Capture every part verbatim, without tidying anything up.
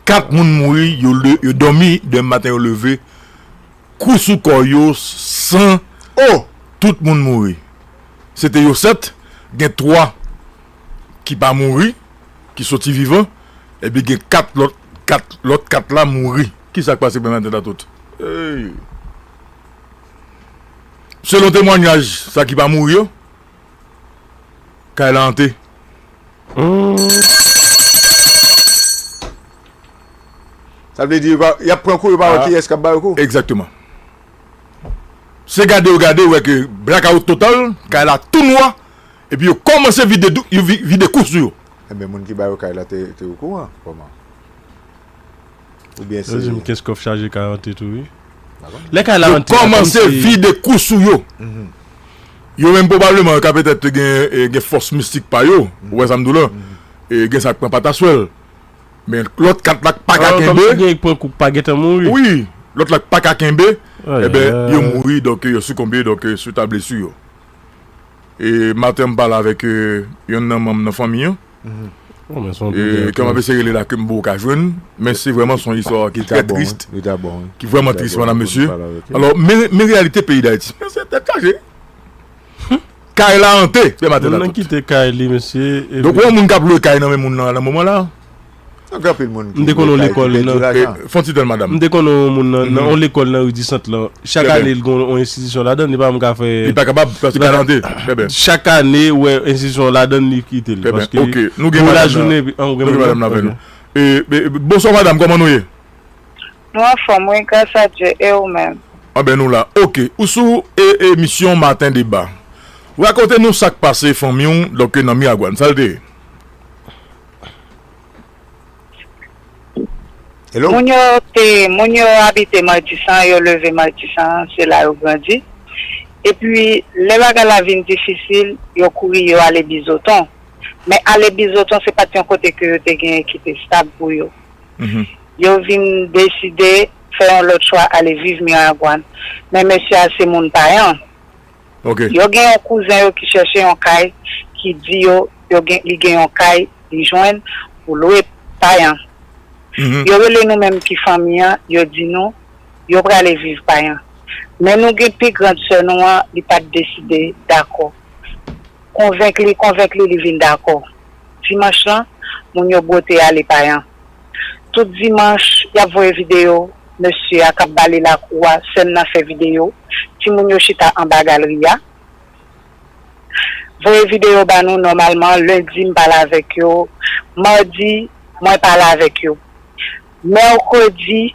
Kat moun mouri, yo, le- yo dòmi, demen maten yo leve, kou sou kò yo, san, oh, tout moun mouri. Se te yo sèt, gen twa ki pa mouri, ki soti vivan, epi gen kat lòt, kat, lòt kat la mouri. Ki sa k pase demen maten la tout? Hey. Selon temwanyaj sa ki pa mouri yo, kay la ante. Hmm. Sa vle di, yo pa- y ap pran kou, yo pa wè kiyès k ap ba yo kou. Egzakteman. Se gade yo gade, yo wè ke blakawout total, kay la tou nwa, epi yo kòmanse vide dou- yo vi- vide kou sou yo. Enben, moun ki ba yo kay la te, te okouran, kòman? Oubyen se. Yo di m kès kòf chaje ka ante tou, wi. Lè kay la ante, yo kòmanse vide kou sou yo. Yo menm pwobableman, yo ka petèt gen, eh, gen fòs mistik pa yo. Ou wè sa m di w la? Eh, gen sa k pran pataswèl. Men lòt kat la k pa ka kenbe. Kòmsi gen k pran kou k pa gentan mouri. Wi, lòt la k pa ka kenbe. Enben, yo mouri, donk yo sikonbe, donk, eh, swit a blesi yo. E maten, m pale avèk, eh, yonn nan manm nan fanmi an. E ke m ap eseye rele la ke m poko ka jwenn, men se vrèman se yon istwa ki trè tris, ki vrèman tris, madam, mesye. Alò, men, men reyalite peyi Dayiti, men se tèt chaje. Kay la ante, demen maten la tout. Kite kay li, mesye. Donk, yon moun k ap lwe kay nan men moun nan, nan moman la. Gen anpil moun ki lwe kay ki pèdi lajan. Fon ti tann, madam. M te konn yon moun nan, nan yon lekòl nan ri di Sant lan. Chak ane, li gen yon enstitisyon ladan, li pa menm ka fè. Li pa kapab, paske kay la ante. Chak ane, wè, enstitisyon ladan, li kite l. Paske pou lajounen, epi, an, ou gen moun nan? E, e, bonswa, madam, kòman nou ye? Nou anfòm, wi, gras a Dye, e ou menm? Anben, nou la. Oke, ou sou, e, emisyon Maten Deba. Rakonte nou sa k pase fanmi w, donk, nan Miragwàn, sa l te ye? Hello? Moun yo te, moun yo abite Matisan, yo leve Matisan, se la yo grandi. Epi, lè bagay la vin difisil, yo kouri, yo ale Bizoton. Men ale Bizoton, se pa t yon kote ke yo te genyen ki te stab pou yo. Yo vin deside fè yon lòt chwa, ale viv Miragwàn. Men mesye a se moun Payan. Yo gen yon kouzen yo ki chèche yon kay, ki di yo, yo gen, li gen yon kay li jwenn pou lwe Payan. Yo rele nou menm ki fanmi an, yo di nou, yo prale viv Payan. Men nou gen pi grand sè nou an, li pa t deside dakò. Konvenk li, konvenk li, li vin dakò. Dimanch lan, moun yo bwote ale Payan. Tout dimanch, y ap voye videyo mesye a k ap bale lakou a, sè m nan fè videyo, timoun yo chita anba galri a. Voye videyo ba nou nòmalman, lendi m pale avèk yo, madi mwen pale avèk yo. Mèkredi,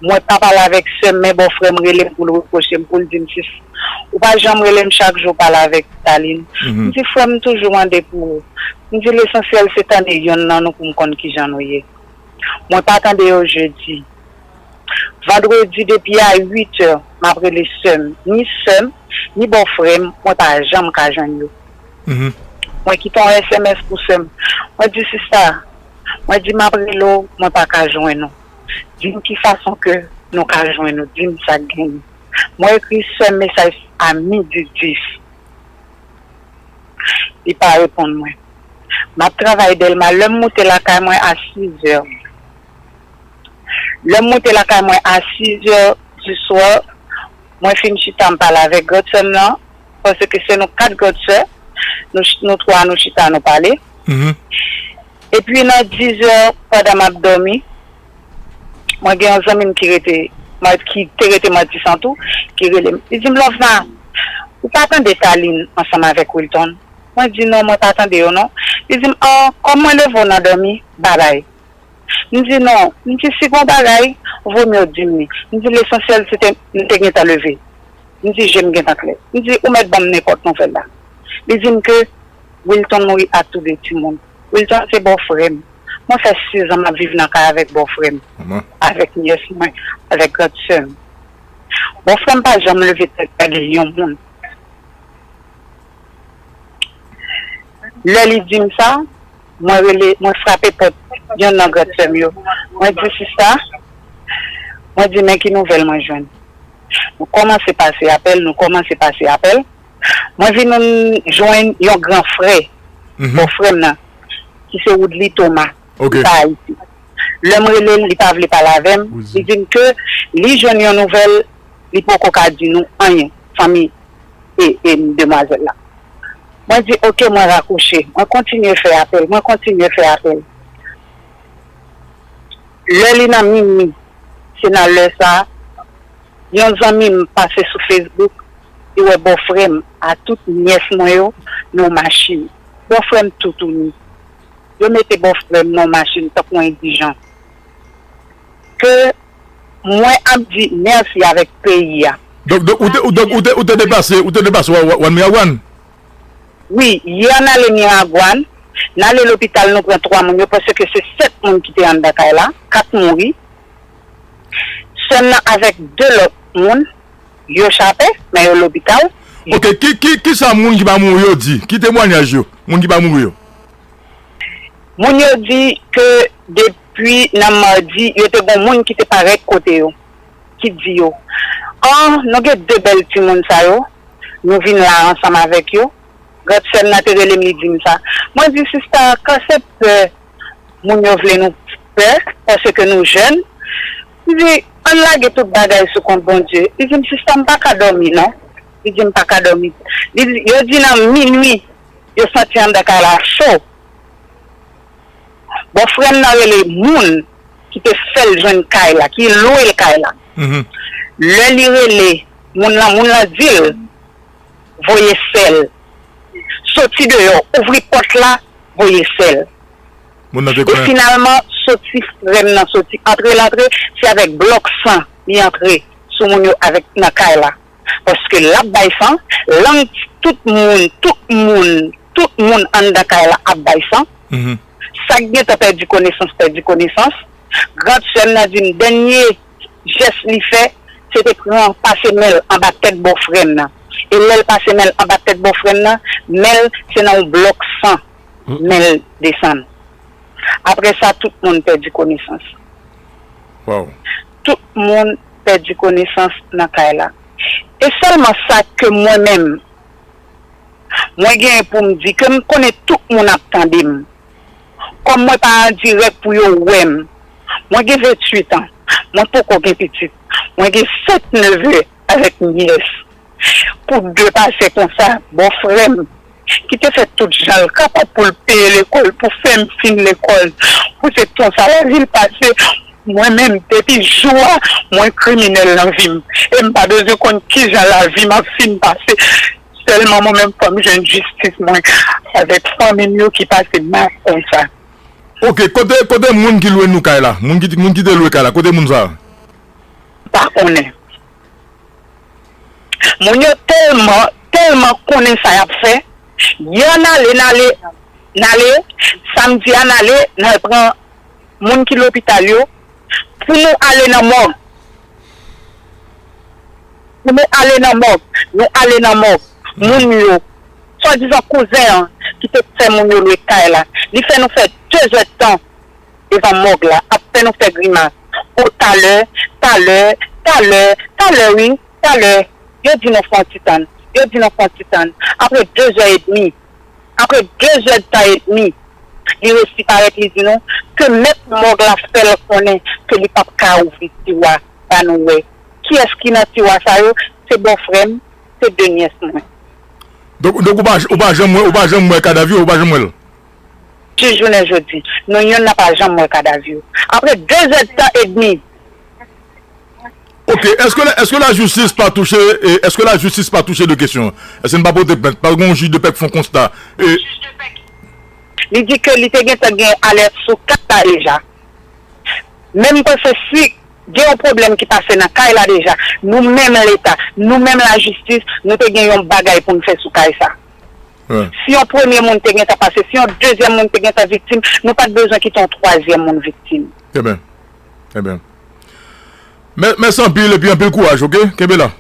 mwen pa pale avèk sè m, men bòfrè m rele m pou l repwoche m, pou l di m, "Sis, ou pa janm rele m chak jou pale avèk Taline." M di, "Frè m toujou mande pou ou." M di, "Lesansyèl se tande yonn nan nou pou m konn kijan nou ye." Mwen pa tande yo jedi. Vandredi, depi a uit è, m ap rele sè m. Ni sè m, ni bòfrè m, mwen pa janm ka jwenn yo. Mwen kite yon S M S pou sè m. Mwen di, "Sista," mwen di, "m ap rele w, mwen pa ka jwenn ou. Di m ki fason ke nou ka jwenn ou, di m sa k genyen." Mwen ekri sè m mesaj a midi dis. Li pa reponn mwen. M ap travay Dèlma. Lè m moute lakay mwen a sis è. Lè m moute lakay mwen a sis è di swa, mwen fin chita, m pale avèk grand sè m nan, paske se nou kat grand sè, nou ch-, nou twa, nou chita, nou pale. Epi nan dis è, pandan m ap dòmi, mwen gen yon zanmi m ki rete, mwen, ki te rete Matisan tou, ki rele m. Li di m, "Lovna, ou pa tande Taline ansanm avèk Wilton?" Mwen di, "Non, mwen pa tande yo, non." Li di m, "An, kòm mwen leve w nan dòmi, babay." M di, "Non." M di, "Si gon bagay, vomye w di m li." M di, "Lesansyèl, se te, m te gentan leve." M di, "Je m gentan klè." M di, "Ou mèt ban m nenpòt nouvèl la." Li di m ke Wilton mouri ak tou de timoun. Wilton se bòfrè m. Mwen fè sis an m ap viv nan kay avèk bòfrè m, avèk nyès mwen, avèk grand sè m. Bòfrè m pa janm leve tèt gade yon moun. Lè li di m sa, mwen rele, mwen frape pòt yonn nan grand sè m yo. Mwen di, "Sista," mwen di, "Men ki nouvèl mwen jwenn." Nou kòmanse pase apèl, nou kòmanse pase apèl. Mwen vin jwenn yon gran frè, bòfrè m nan, ki se Woodly Thomas, ki pa Ayiti. Lè m rele l, li pa vle pale avè m. Li di m ke li jwenn yon nouvèl, li poko ka di nou anyen, fanmi e, e demwazèl la. Mwen di, "Oke," mwen rakwoche. Mwen kontinye fè apèl, mwen kontinye fè apèl. Lè li nan minui, se nan lè sa a, yon zanmi m pase sou Facebook, li wè bòfrè m a tout nyès mwen yo nan yon machin. Bòfrè m toutouni. Yo mete bòfrè m nan yon machin tankou yon endijans. Ke mwen ap di mèsi avèk peyi a. Donk, donk, ou te, ou, donk, ou te, ou te deplase, ou te deplase, Wa-, Wa-, One Miragwàn? Wi, yè n ale Miragwàn, n ale lopital, nou pran twa moun yo, paske se sèt moun ki te anndan kay la, kat mouri. Sè m nan avèk de lòt moun, yo chape, men yo lopital. Ok, ki, ki, ki sa moun ki pa mouri yo di? Ki temwayaj yo, moun ki pa mouri yo? Moun yo di ke depi nan madi, yo te gon moun ki te parèt kote yo, ki di yo, "An, nou gen de bèl timoun sa yo, nou vin la ansanm avèk yo." Grandsè m nan te rele m, li di m sa. Mwen di, "Sista, ka se pè moun yo vle nou pè, paske nou jèn?" Li di, "Ann lage tout bagay sou kont Bondye." Li di m, "Sista, m pa ka dòmi, non." Li di, "M pa ka dòmi." Li di, yo di nan minui, yo santi anndan kay la cho. Bòfrè m nan rele moun ki te fè l jwenn kay la, ki lwe l kay la. Mhm. Lè li rele moun lan, moun lan di l, "Voye sè l. Soti deyò, ouvri pòt la, voye sè l." Moun nan te E konnen. Finalman, soti frè m nan, soti antre l antre, se avèk blòk san li antre sou moun yo avèk nan kay la. Paske l ap bay san, lang tout moun, tout moun, tout moun anndan kay la ap bay san. Mhm. Sa k gentan pèdi konesans, pèdi konesans. Grandsè m nan di m dènye jès li fè, se te pran pase men l anba tèt bòfrè m nan. E lè l pase men l anba tèt bòfrè m nan, men l se nan yon blòk san, men l desann. Apre sa, tout moun pèdi konesans. Wow. Tout moun pèdi konesans nan kay la. E sèlman sa ke mwen menm, mwen genyen pou m di, ke m konnen tout moun ap tande m. Kòm mwen pa an dirèk pou yo wè m, mwen gen venntuit an, mwen poko gen pitit, mwen gen sèt neve avèk nyès. Pou de pase konsa, bòfrè m, ki te fè tout jan l kapab pou l peye lekòl, pou fè m fin lekòl, pou se konsa lavi l pase, mwen menm, depi jou a, mwen kriminèl nan vi m. E m pa bezwen konn kijan lavi m ap fin pase. Sèlman mwen menm, fò m jwenn jistis mwen avèk fanmi m yo ki pase mal konsa. Ok, kote, kote moun ki lwe nou kay la? Moun ki, moun ki te lwe kay la, kote moun sa a? Pa konnen. Moun yo tèlman, tèlman konnen sa y ap fè. Yè n ale, n ale, n ale, samdi a n ale, n al pran moun ki lopital yo, pou nou ale nan mòg. Pou nou ale nan mòg. Nou ale nan mòg. Moun yo, swadizan kouzen an, ki te fè moun yo lwe kay la, li fè nou fè de zè tan devan mòg la, ap fè nou fè grimas. O, talè, talè, talè, talè, wi, talè. Yo di nou fè yon ti tann. Yo di nou fè yon ti tann. Apre de zè edmi, apre de zè tan edmi, li resi parèt, li di nou ke mèt mòg la fè l konnen ke li p ap ka ouvri tiwa ba nou wè. Kiyès ki nan tiwa sa yo? Se bòfrè m, se de nyès mwen. Donk, donk ou pa, ou pa janm wè, ou pa janm wè kadav yo, ou pa janm wè l? Jis jounen jodi, nou youn nan pa janm wè kadav yo. Apre de zè tan edmi. Ok, èske la, èske lajistis pa touche, e, èske lajistis pa touche de kesyon? Èske n pa pote plent? Pa gen yon jij de pè k fè yon konsta? E, Li di ke li te gentan gen alèt sou kay la deja. Men m panse si gen yon pwoblèm ki pase nan kay la deja, nou menm Leta, nou menm lajistis, nou te gen yon bagay pou n fè sou kay sa. Wi. Si yon premye moun te gentan pase, si yon dezyèm moun te gentan viktim, nou pa t bezwen kite yon twazyèm moun viktim. Trè byen. Trè byen. Mè-, mèsi anpil epi anpil kouraj, ok? Kenbe la.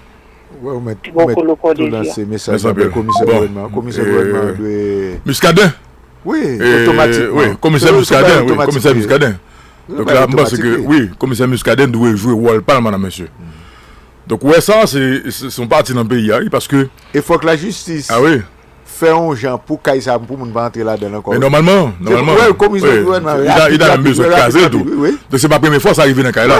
Wè, ou mèt, ou mèt tou lanse mesaj la bay komisè gouvènman an. Komisè gouvènman an dwe Muscadin. Wi, otomatikman. Wi, komisè Muscadin, wi, komisè Muscadin. Donk la, m panse ke, wi, komisè Muscadin dwe jwe wòl pa l, madam, mesye. Donk, ou wè sa, se, se, se yon pati nan peyi a, wi, paske. E fòk lajistis. A wi. fè yon jan pou kay sa pou moun pa antre ladan l ankò. Men nòmalman, nòmalman, wè, komin se gouvènman, li ta, li ta menm bezwen kraze l tou. Donk se pa premye fwa sa rive nan kay la.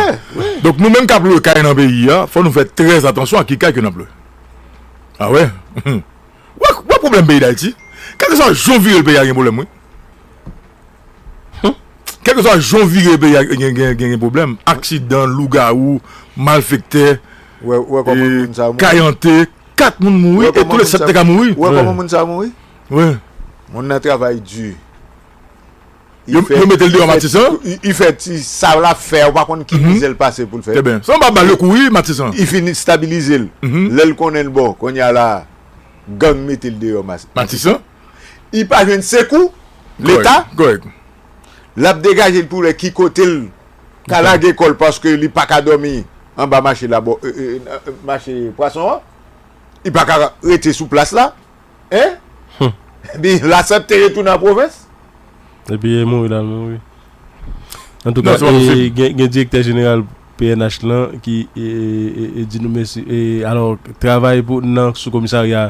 Donk nou menm k ap lwe kay nan peyi a, fò nou fè trè atansyon ak ki kay ke n ap lwe. A wè. Wè, wè pwoblèm peyi Dayiti. Kèlkeswa jan w vire l, peyi a gen pwoblèm, wi. Kèlkeswa jan w vire peyi a gen, gen, gen, gen pwoblèm. Aksidan, lougawou, malfektè, kay ante, kat moun mouri e tou le sèt te ka mouri. Wè kòman moun sa mouri? Wi. Moun nan travay di. Yo, yo mete l deyò Matisan? Li fè ti sa l ap fè, ou pa konn ki mizè l pase pou l fè. Trè byen. Sa m pa ba l yo kouri Matisan. Li fin estabilize l. Lè l konnen l bon, kounye a la, gang mete l deyò Matisan. Li pa jwenn sekou Leta. Kòrèk. L ap degaje l pou wè ki kote l ka lage kò l paske li pa ka dòmi anba mache labò, mache pwason an. Li pa ka rete sou plas la. Hein? Epi lasante retounen an pwovens. Epi li mouri la, l mouri. Antouka, gen, gen direktè jeneral P N H lan ki e, e, e di nou mèsi. E, alò, travay pou, nan sou komisarya,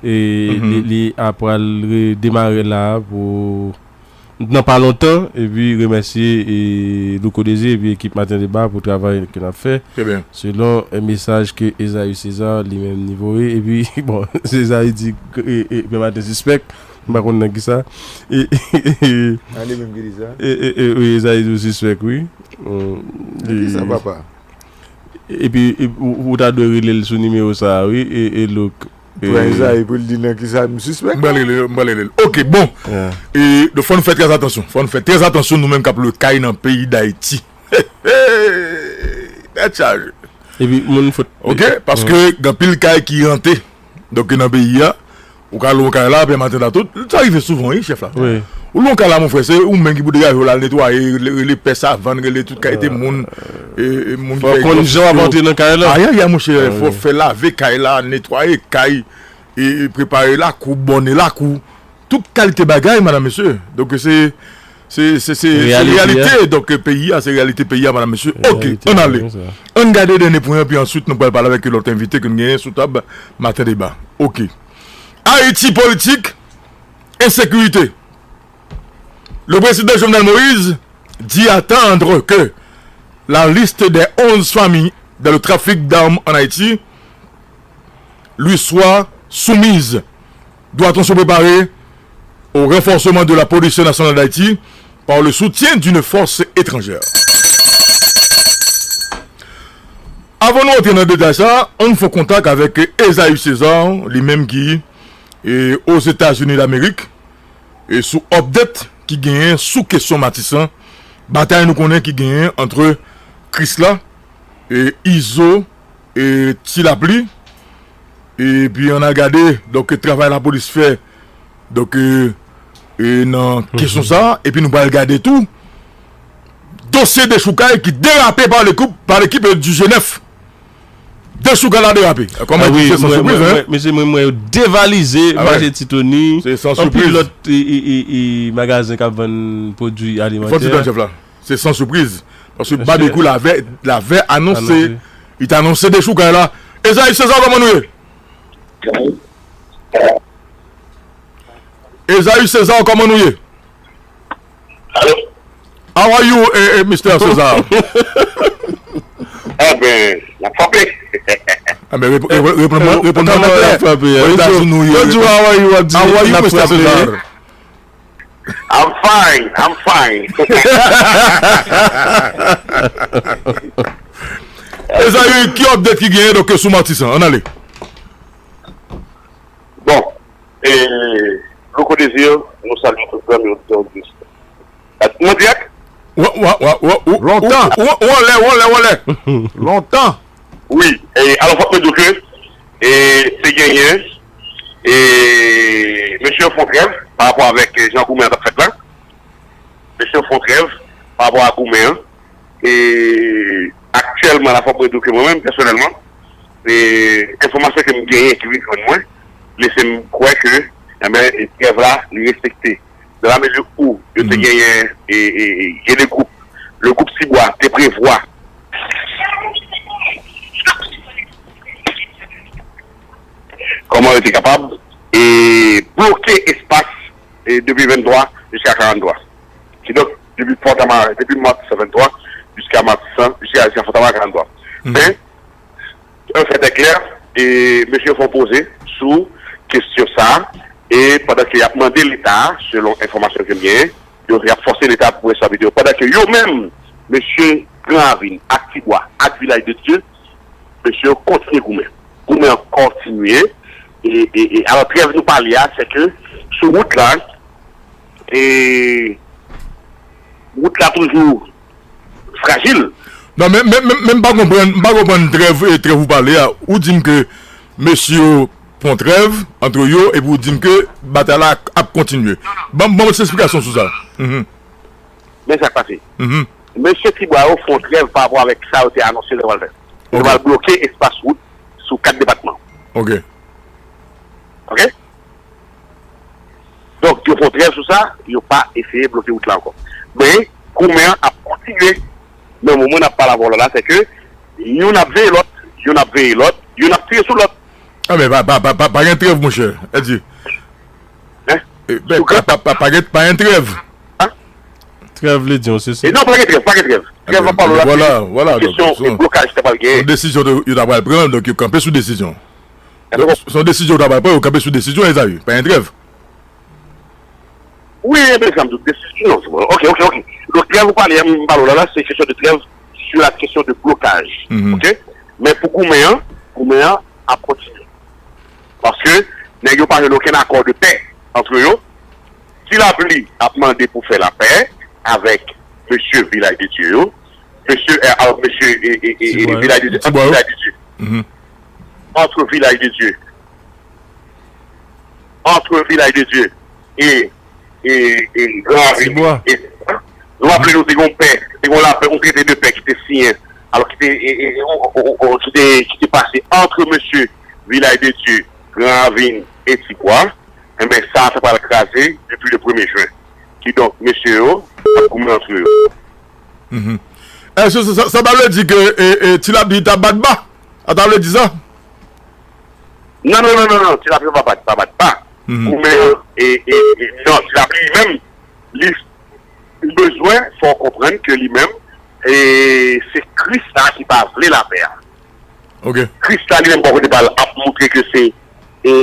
e, li, li apral redemare la pou, nan pa lontan, epi remèsye, e, Louko Désir epi ekip Maten Deba pou travay ke n ap fè. Trè byen. Selon, e, mesaj ke Esaü César li menm li voye, epi, bon, Esaü di, e, e, Pè Maten sispèk, m pa konn nan kisa. E, e, e, e, wi, Esaü di w sispèk, wi. Nan kisa, papa? Epi, e, ou, ou ta dwe rele l sou nimewo sa a, wi, e, e, Louk. Pran Esaü pou l di nan kisa m sispèk. M pral rele l, m pral rele l. Ok, bon. E, donk, fò nou fè trè atansyon. Fò nou fè trè atansyon, nou menm k ap lwe kay nan peyi Dayiti. Tèt chaje. Epi, moun fout. Ok, paske gen anpil kay ki ante. Donk, nan peyi a, ou ka lwe yon kay la, Pè Maten la, tout. Sa rive souvan, wi, chèf la. Wi. Ou lwe yon kay la, mon frè, se ou menm ki pou degaje w la, al netwaye, rele, rele pè savann, rele tout kalite moun, e, e, moun ki fè egzòs yo. Fò konn jan w ap antre nan kay la. Ayayay, monchè, fò fè lave kay la, netwaye kay, e, e, prepare lakou, bòne lakou. Tout kalite bagay, madam, mesye. Donk, se, se, se, se reyalite, donk, peyi a, se reyalite peyi a, madam, mesye. Ok, ann ale. Ann gade dènye pwen an, epi answit, nou pral pale avèk lòt envite ke n genyen sou tab Maten Deba. Ok. Ayiti, politik, ensekirite. Le président Jovenel Moïse dit attendre que la liste des onze familles dans le trafic d'armes en Haïti lui soit soumise. Doit-on se préparer au renforcement de la police nationale d'Haïti par le soutien d'une force étrangère? Avan nou antre nan detay sa, ann fè kontak avèk Esaü César, li menm ki, e, Ozetazini Damerik, e, sou update ki genyen sou kesyon Matisan, batay nou konnen ki genyen antre Krisla, e, Izo, e, Ti Lapli, epi ann al gade, donk, travay lapolis fè, donk, e, e, nan kesyon sa, epi nou pral gade tou, dosye dechoukay ki derape pa lekip, pa lekip, e, di G nèf. Dechoukay la derape. Kòman, se san sipriz, hein? Mesye, mwen, mwen, yo devalize mache Titoni, anpil lòt, e, e, e, e, magazen k ap vann pwodui alimantè. Fò ti tann chèf la. Se san sipriz. Paske Babekyou lavè, lavè anonse, li te anonse dechoukay la. Esaü César, kòman nou ye? Esaü César, kòman nou ye? Alo? How are you, eh, eh, Mister César? Enben, n ap frape. Enben, rep-, rep-, reponn mwen, reponn mwen nan klè. Ozetazini nou ye. Bonjou, how are you? How are you, Mister César? I'm fine, I'm fine. Esaü, ki update ki genyen, donk, sou Matisan? Ann ale. Bon, e, Louko Désir, nou salye tout zanmi oditè oditris. Mwen dirèk? Lontan. Ou anlè, ou anlè, ou anlè. Lontan. Wi, e, alò, fòk mwen di w ke, e, te genyen, e, mesye yo fè yon trèv pa rapò avèk, e, jan goumen an t ap fèt la. Mesye yo fè yon trèv pa rapò a goumen an. E aktyèlman la, fòk mwen di w ke mwen menm, pèsonèlman, e enfòmasyon ke m genyen ki vin jwenn mwen, lese m kwè ke, enben, e trèv la, li respekte. Dans la mesure où yo te genyen, e, e, e, gen de gwoup, le groupe Sibwa te prevwa kòman yo te kapab, e, vennntwa jiska karanntwa. Kidonk, depi Fòtama, depi Matisan vennntwa jiska Matisan, jiska, jiska Fòtama karanntwa. Men, un fait est clair, e mesye yo fè yon poze sou kesyon sa a, e pandan ke y ap mande Leta, selon enfòmasyon ke m genyen, yo, y ap fòse Leta pou responsabilite yo. Pandan ke yo menm, mesye Gran Ravin, ak Tibwa, ak Vilaj de Dye, mesye yo kontinye goumen. Goumen an kontinye. E, e, e, alò, trèv nou pale a, se ke sou wout la, e wout la toujou frajil. Non, men, men, men, men m pa konprann, m pa konprann trèv, e, trèv ou pale a. Ou di m ke mesye yo pran trèv antre yo, epi ou di m ke batay la ap kontinye. Ban, ban m ti esplikasyon sou sa. Mhm. Men sa k pase. Mhm. Mesye Tibwa yo fè yon trèv pa rapò avèk sa yo te anonse yo pral fè. Yo Ok. pral bloke espas wout sou kat depatman. Ok. Ok? Donk, yo fè yon trèv sou sa, yo pa eseye bloke wout la ankò. Men, goumen an ap kontinye. Men moman n ap pale avè w la, la, se ke youn ap veye lòt, youn ap veye lòt, youn ap tire sou lòt. Ah, men pa, pa, pa, pa, pa gen trèv, monchè. Èdi. Hein? Eh, ben, Sou pa, pa, pa, pa gen, pa gen trèv. Hein? Trèv vle di yon E sesyon. non, pa gen trèv, pa gen trèv. Eh Trèv ben, ap pale la, voilà, se voilà, donk, kesyon se e yon, blokaj te pral se yon genyen. desizyon de, yo ta pral pran, donk yo kanpe sou desizyon. Donk, se yon desizyon yo ta pral pran, yo kanpe sou desizyon, mezanmi. Pa gen trèv. Wi, e ben, sa m di w, desizyon, non, se bon. Ok, ok, ok. Donk, trèv ou pale, m pale w la, la, se kesyon de trèv sur la question de blocage. Mhm. Ok? Men pou goumen an, goumen an ap kontinye. Paske nèg yo pa jwenn okenn akò de pè antre yo. Ti Lapli ap mande pou fè lapè avèk mesye Vilaj de Dye yo. Mesye, eh, alò, mesye, e, e, e, e, Vilaj de Dye, antre Vilaj de Dye. Mhm. Antre Vilaj de Dye. Antre Vilaj de Dye e, e, e Gran Ravin. Tibwa. E, nou raple nou te gen yon pè, te gen yon lapè, yon trete de pè ki te siyen, alò ki te, e, e, e, o, o, o, o, ki te, ki te pase antre mesye Vilaj de Dye, Gran Ravin e Tibwa. Enben, sa, sa pral kraze depi le premye jen. Kidonk, mesye yo ap goumen antre yo. Mhm. Èske sa, sa, sa ta vle di ke, e, e, Ti Lapli ta bat ba? Sa ta vle di sa? Non, non, non, non, non, Ti Lapli pa bat, pa bat ba. Mhm. Goumen an, e, e, e, non, Ti Lapli li menm, li, li bezwen fè w konprann ke li menm, e, se Kris la ki pa vle lapè a. Ok. Kris la li menm bò kote pa l ap montre ke se, e,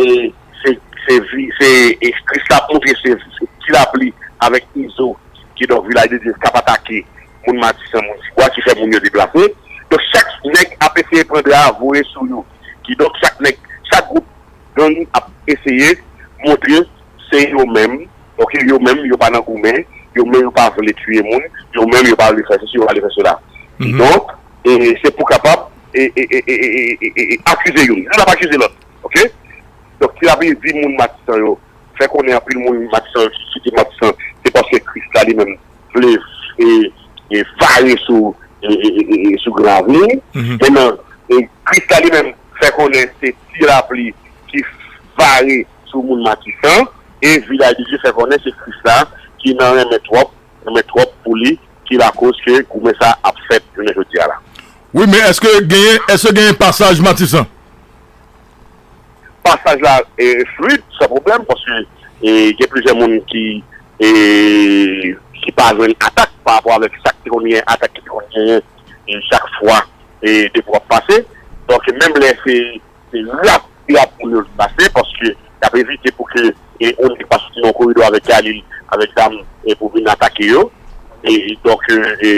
se, se vi, se, e, Kris la ap montre se, se Ti Lapli avèk Izo, kidonk Vilaj de Dye k ap atake moun Matisan, moun Tibwa ki fè moun yo deplase. Donk chak nèg ap eseye pran dra a voye sou yo. Kidonk chak nèg, chak gwoup gang ap eseye montre se yo menm, ok, yo menm yo pa nan goumen, yo menm yo pa vle tiye moun, yo menm yo pa vle fè sesi, yo pa vle fè sela. Mhm. Kidonk, e, se pou kapab, e, e, akize youn. Youn ap akize lòt, ok? Donk, Ti Lapli di moun Matisan yo, fè konnen anpil moun Matisan yo ki kite Matisan, se paske Kris la li menm vle, e, e, vare sou, e, e, e, e, sou Gran Ravin. Mhm. Mentnan, e, Kris la li menm fè konnen se Ti Lapli ki vare sou moun Matisan, e Vilaj de Dye fè konnen se Kris la ki nan renmen twòp, renmen twòp pou li, ki lakoz ke goumen sa ap fèt jounen jodi a la. Wi, men èske genyen, èske genyen pasaj Matisan? Pasaj la, e, fluid, san pwoblèm, paske, e, gen plizyè moun ki, e, ki pa jwenn atak pa rapò avèk sa k te konn gen, atak ki te konn genyen, e, chak fwa, e, depo ap pase. Donk, menm lè se, se rap, rap moun yo pase, paske y ap evite pou ke, e, yon nèg pa soti nan yon koridò avèk Galil, avèk zam, e, pou vin atake yo. E, donk, e, e,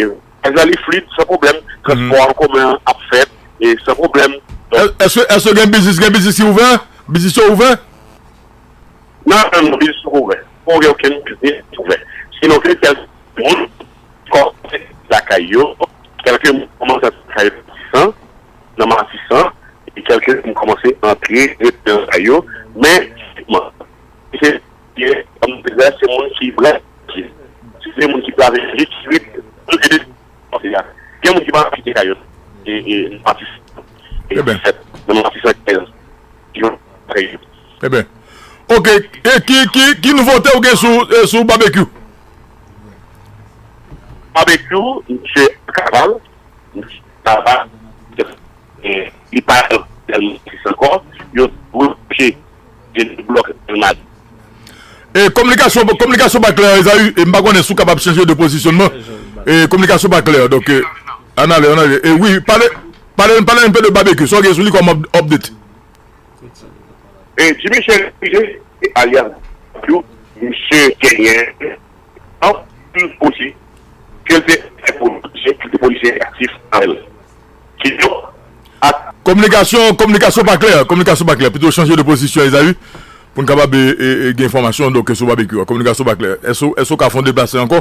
Bagay la li fluid, san pwoblèm. Transpò an komen an ap fèt, e san pwoblèm. Donk, È-, èske, èske gen biznis, gen biznis ki ouvè? Biznis yo ouvè? Non, non, non, biznis yo ouvè. Pa gen okenn biznis ki ouvè. Sinon, ke kèlke moun kòmanse lakay yo, kèlke moun kòmanse lakay yo nan Matisan, nan Matisan, e kèlke moun kòmanse antre, rete nan lakay yo, men, se, se, se moun ki vrè, se moun ki travay, ki ret, gen moun ki pa kite kay yo, e, e, nan Matisan, e, Eben. Nan Matisan, ki yo, kay yo. Eben. Ok, e ki, ki, ki nouvote ou gen sou, e, sou Babekyou? Babekyou, misye Kaval, misye Kaval, e, li pa nan Matisan ankò, yo bloke, yo bloke Matisan. E kominikasyon, kominikasyon pa klè, Ezayi, e m pa konnen si w kapab chanje de pozisyonman. E kominikasyon pa klè, donk, e, ann ale, ann ale. E wi, pale, pale, pale enpe de Babekyou, sa w gen sou li kòm up-, update. E Jimmy Chérizier, e alyas Babekyou, misye genyen anpil posi ke l te fè pou l, ke l te polisye aktif avè l. Kidonk, ak Kominikasyon, kominikasyon pa klè, kominikasyon pa klè. Pito chanje de pozisyon, Ezayi, pou n kapab, e, e, e, gen enfòmasyon, donk, sou Babekyou a. Kominikasyon pa klè. Èske, èske w ka fè yon deplase ankò?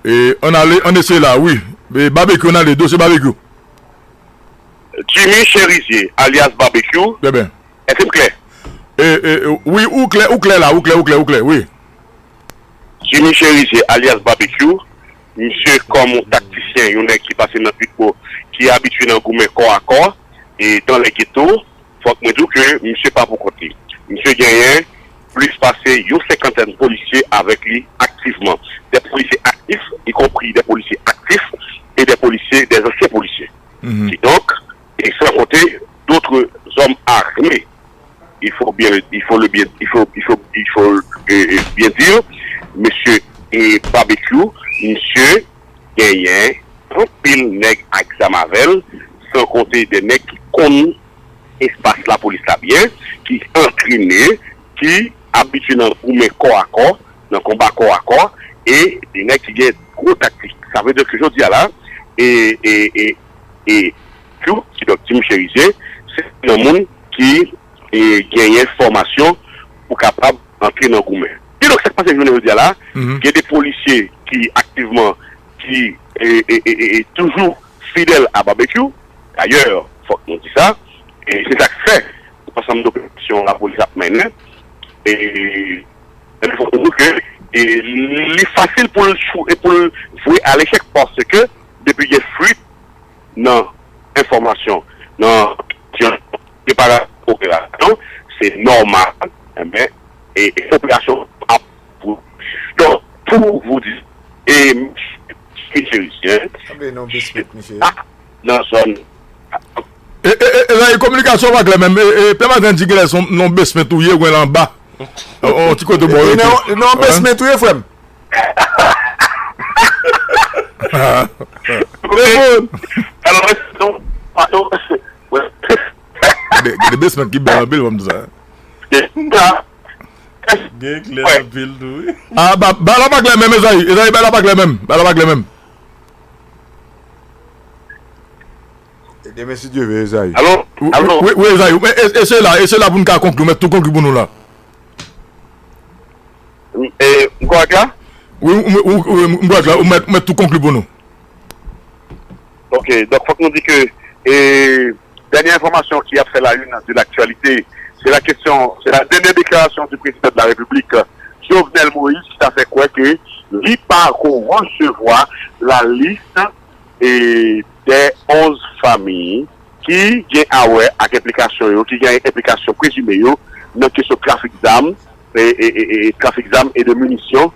E, ann ale, ann eseye la, wi. E, Babekyou, ann ale, dosye Babekyou. Jimmy Chérizier, alyas Babekyou. Trè byen. Èske m klè? E, e, e, wi, ou klè, ou klè la, ou klè, ou klè, ou klè, wi. Jimmy Chérizier, alyas Babekyou, misye kòm yon taktisyen, yon nèg ki pase nan pitbull, ki abitye nan goumen kò a kò, e dans les ghettos, fòk mwen di w ke misye pa pou kont li. Misye genyen plis pase yon senkantèn polisye avèk li aktivman. Des policiers actifs, y compris des policiers actifs et des policiers, des anciens policiers. Mhm. Kidonk, et sans compter d'autres hommes armés. Il faut bien, il faut le bien, il faut, il faut, il faut, euh, euh, bien dire, mesye, euh, Babekyou, misye genyen anpil nèg ak zam avè l, san konte de nèg ki konn espas lapolis la byen, ki antrene, ki abitye nan goumen kò a kò, nan konba kò a kò, e de nèg ki gen gwo taktik. Sa vle di ke jodi a la, e, e, e, e, tou, kidonk, Jimmy Chérizier, se nan moun ki, e, genyen fòmasyon pou kapab antre nan goumen. Kidonk, sa k pase jounen jodi a la, Mhm. gen de polisye ki aktivman, ki, e, e, e, e, e toujou fidèl a Babekyou. Dayè, fòk nou di sa, e se sa k fè ansanm de operasyon lapolis ap mennen, e, e fòk nou di ke, e, li fasil pou l chou-, e pou l vwe a lechèk, paske depi gen fwit nan enfòmasyon, nan preparasyon operasyon, se nòmal, enben, e, e operasyon ap, donk, pou vous dire, e, Chérizier, Sanble nan basement, misye. A, nan zòn. E, e, e, e, la, e, kominikasyon pa klè menm. E, e, Pè Maten di genlè se yon basement ou ye, ou anba. On, on ti kote bò. E, e, nan, nan basement ou ye, frè m. Alò, non, pa, non, wè. Gen de, gen de basement ki bèl anpil, ban m di sa. Gen klè anpil tou, wi. Ah, ba, ba la pa klè menm, Ezayi. Ezayi, ba la pa klè menm. Ba la pa klè menm. E demen, si Dye vle, Ezayi. Alo? Wi, wi, wi, Ezayi. Men, e, e se la, e se la pou n ka konkli. Ou mèt tou konkli pou nou la. E, m kòrèk la? Wi, wi, wi, wi, m kòrèk la. Ou mèt, ou mèt tou konkli pou nou. Ok, donk fòk nou di ke, e, dènye enfòmasyon ki ap fè la une de l'actualité, c'est la question, c'est la dernière déclaration du président de la République, Jovenel Moïse, ki ta fè kwè ke li pa ko resevwa la liste, e, des onze familles ki gen a wè ak enplikasyon yo, ki gen enplikasyon prezime yo nan kesyon trafik zam, e, e, e, e, trafik zam e de minisyon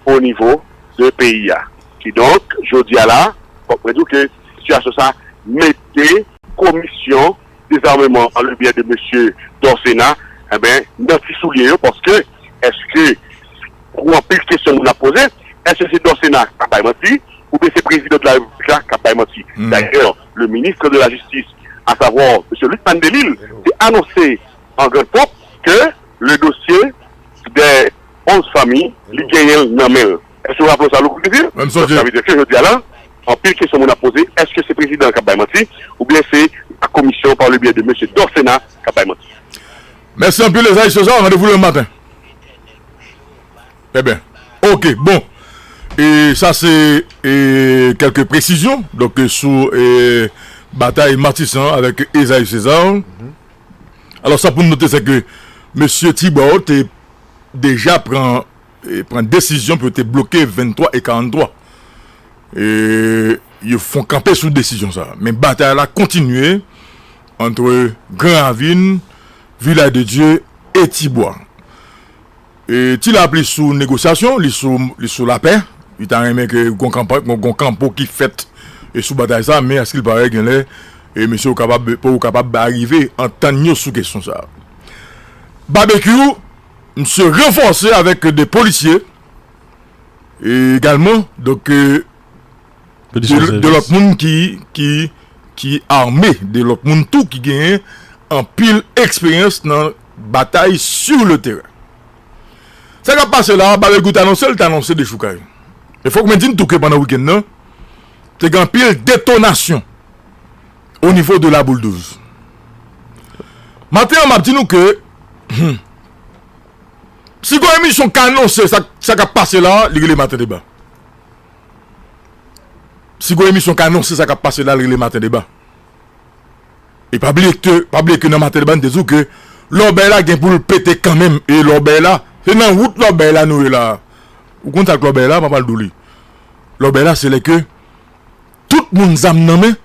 o nivo de peyi a. Kidonk, jodi a la, fòk mwen di w ke sitiyasyon sa mete komisyon dezameman an le byen de mesye Dorcena, enben, nan ti soulye yo, paske èske, pou anpil kesyon moun ap poze, èske se Dorcena k ap bay manti, oubyen se prezidan de la repiblik la k ap bay manti? Hmm. Dayè, le ministre de la Justice, à savoir mesye Lucmane Delille, te anonse an grann ponp ke le dossier des onze familles, li genyen l nan men l. Èske w raple w sa, Louko Désir? Donk, sa vle di ke jodi a la, anpil kesyon moun ap poze, èske se prezidan an k ap bay manti, oubyen se la komisyon par le biais de mesye Dorcena k ap bay manti? Mèsi anpil, Ezayi César. Randevou demen maten. Trè byen. Ok, bon. E sa se, e, kèlke presizyon, donk, e, sou, e, batay Matisan avèk Ezayi César. Mhm. Alò, sa pou n note, se ke mesye Tibò te deja pran, e, pran desizyon pou yo te bloke venntwa e karanntwa. E, yo fon kanpe sou desizyon sa. Men batay la kontinye ant Gran Ravin, Vilaj de Dye e Tibwa. E, Ti Lap li sou negosyasyon, li sou, li sou lapè. Li ta renmen ke gon kanpa-, gon, gon kanpo ki fèt, e, sou batay sa, men à ce qu'il paraît, genlè, e, mesye yo kapab, pou yo kapab arive antann yo sou kesyon sa. Babekyou, misye ranfòse avèk de polisye egalman, donk, euh, de, de lòt moun ki, ki, ki ame, de lòt moun tou ki genyen anpil eksperyans nan batay sur le terrain. Sa k ap pase la, Babelgout anonse l, te anonse dechoukay. E fòk mwen di n tou ke pandan wikenn nan, te gen anpil detonasyon o nivo de Laboul douz. Maten an, m ap di nou ke, hmm, si gon emisyon k anonse sa, sa k ap pase la, li rele Maten Deba. Si gon emisyon k anonse sa k ap pase la, li rele Maten Deba. E pa bliye ke, pa bliye ke nan Maten Deba, n te di w ke lòbèy la gen pou l pete kanmenm. E lòbèy la, se nan wout lòbèy la nou ye la. Ou konn sa k lòbèy la, m ap al di w li. Lòbèy la, se lè ke tout moun zam nan men,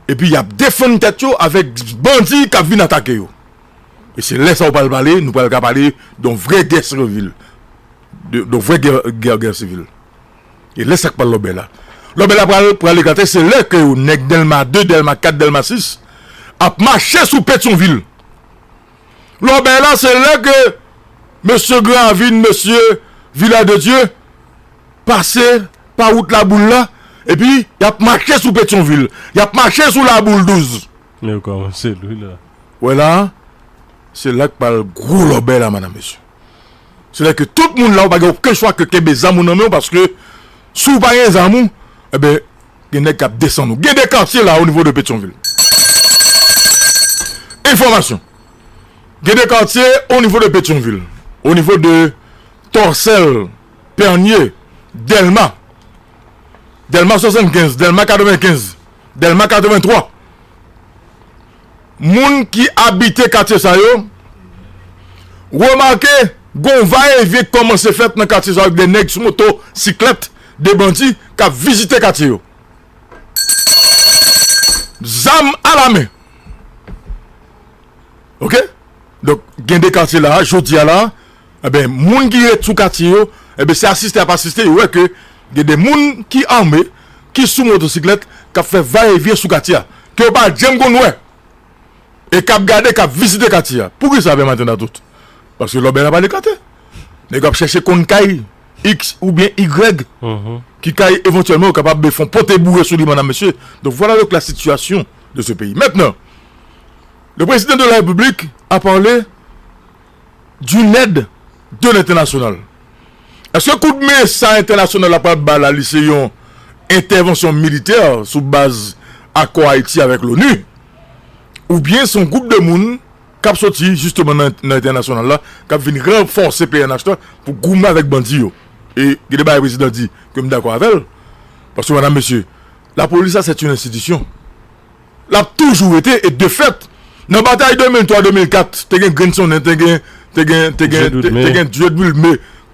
epi y ap defann tèt yo avèk bandi k ap vin atake yo. E se lè sa w pral pale, nou pral ka pale de yon vrè gè sivil. De, de yon vrè gè, gè, gè sivil. E lè sa k pral lòbèy la. Lòbèy la pral, pral eklate, se lè ke nèg Dèlma de, Dèlma kat, Dèlma sis ap mache sou Petyonvil. Lòbèy la, se lè ke mesye Granvin, mesye Vilaj de Dye pase pa wout Laboul la, epi y ap mache sou Petyonvil, y ap mache sou Laboul douz. Men yo kòmanse lwi la. Wè la, se la k pral gwo lòbèy la, madam, mesye. Se lè ke tout moun la, ou pa gen okenn chwa ke kenbe zam ou nan men w, paske si w pa gen zam ou, enben, gen nèg k ap desann ou. Gen de katye la, o nivo de Petyonvil. Enfòmasyon. Gen de katye o nivo de Petyonvil, o nivo de Tòsèl, Pènye, Dèlma, Dèlma swasannkenz, Dèlma katrevenkenz, Dèlma katrevenntwa. Moun ki abite katye sa yo remake gon vayevyen k kòmanse fèt nan katye sa yo, de nèg sou motosiklèt, de bandi k ap vizite katye yo. Zam alamen. Oke? Donk, gen de katye la, jodi a la, enben, moun ki ret sou katye yo, enben, se asiste y ap asiste, yo wè ke gen de moun ki ame, ki sou motosiklèt, k ap fè vayevyen sou katye a, ke yo pa janm konn wè, e k ap gade, k ap vizite katye a. Poukisa, Pè Maten Deba tout? Paske lòbèy la pral eklate. Nèg yo ap chèche konn kay X oubyen Y, ki kay evantyèlman yo kapab fè yon pote boure sou li, madam, mesye. Donc voilà donc la situation de ce pays. Maintenant, le président de la République a parlé d'une aide de l'international. Èske koudmen sa entènasyonal la pral ba la, li se yon entèvansyon militè sou baz akò Ayiti avèk l'ONU? Oubyen se yon gwoup de moun k ap soti jisteman nan, nan entènasyonal la, k ap vin ranfòse P N H la pou goumen avèk bandi yo. E gen de bagay prezidan di ke m dakò avè l. Paske, madam, mesye, lapolis la, se yon enstitisyon. L ap toujou rete, e de fèt, nan batay de mil twa de mil kat, te gen Grenn Sonnen, te gen, te gen, te gen, te, te gen Dieud Wilmé,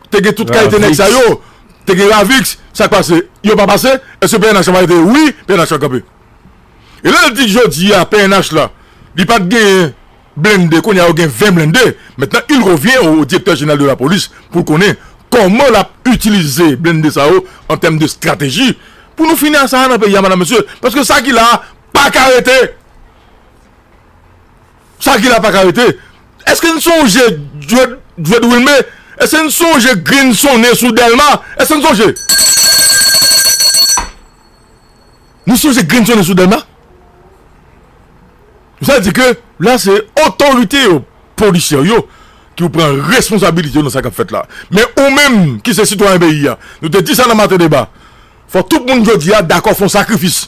te gen tout kalite nèg sa yo, te gen Ravix, sa k pase? Yo pa pase? Èske P N H la pa rete? Wi, P N H la kanpe. E lè l di jodi a, P N H la, li pa t genyen blende, kounye a yo gen ven blende. Maintenant, il revient au, au directeur général de la police pou l konnen kòman l ap itilize blende sa yo an tèm de strateji pou nou fini a sa a nan peyi a, madam, mesye. Paske sa ki la a pa ka rete. Sa ki la a pa ka rete. Èske n sonje Dieud, Dieud Wilmé? Èske n sonje Grenn Sonnen sou Dèlma? Èske n sonje? Nou sonje Grenn Sonnen sou Dèlma? Sa vle di ke la se otorite yo, polisyè yo, ki pou pran responsabilite yo nan sa k ap fèt la. Men ou menm ki se sitwayen peyi a, nou te di sa nan Maten Deba, fò tout moun jodi a dakò fè yon sakrifis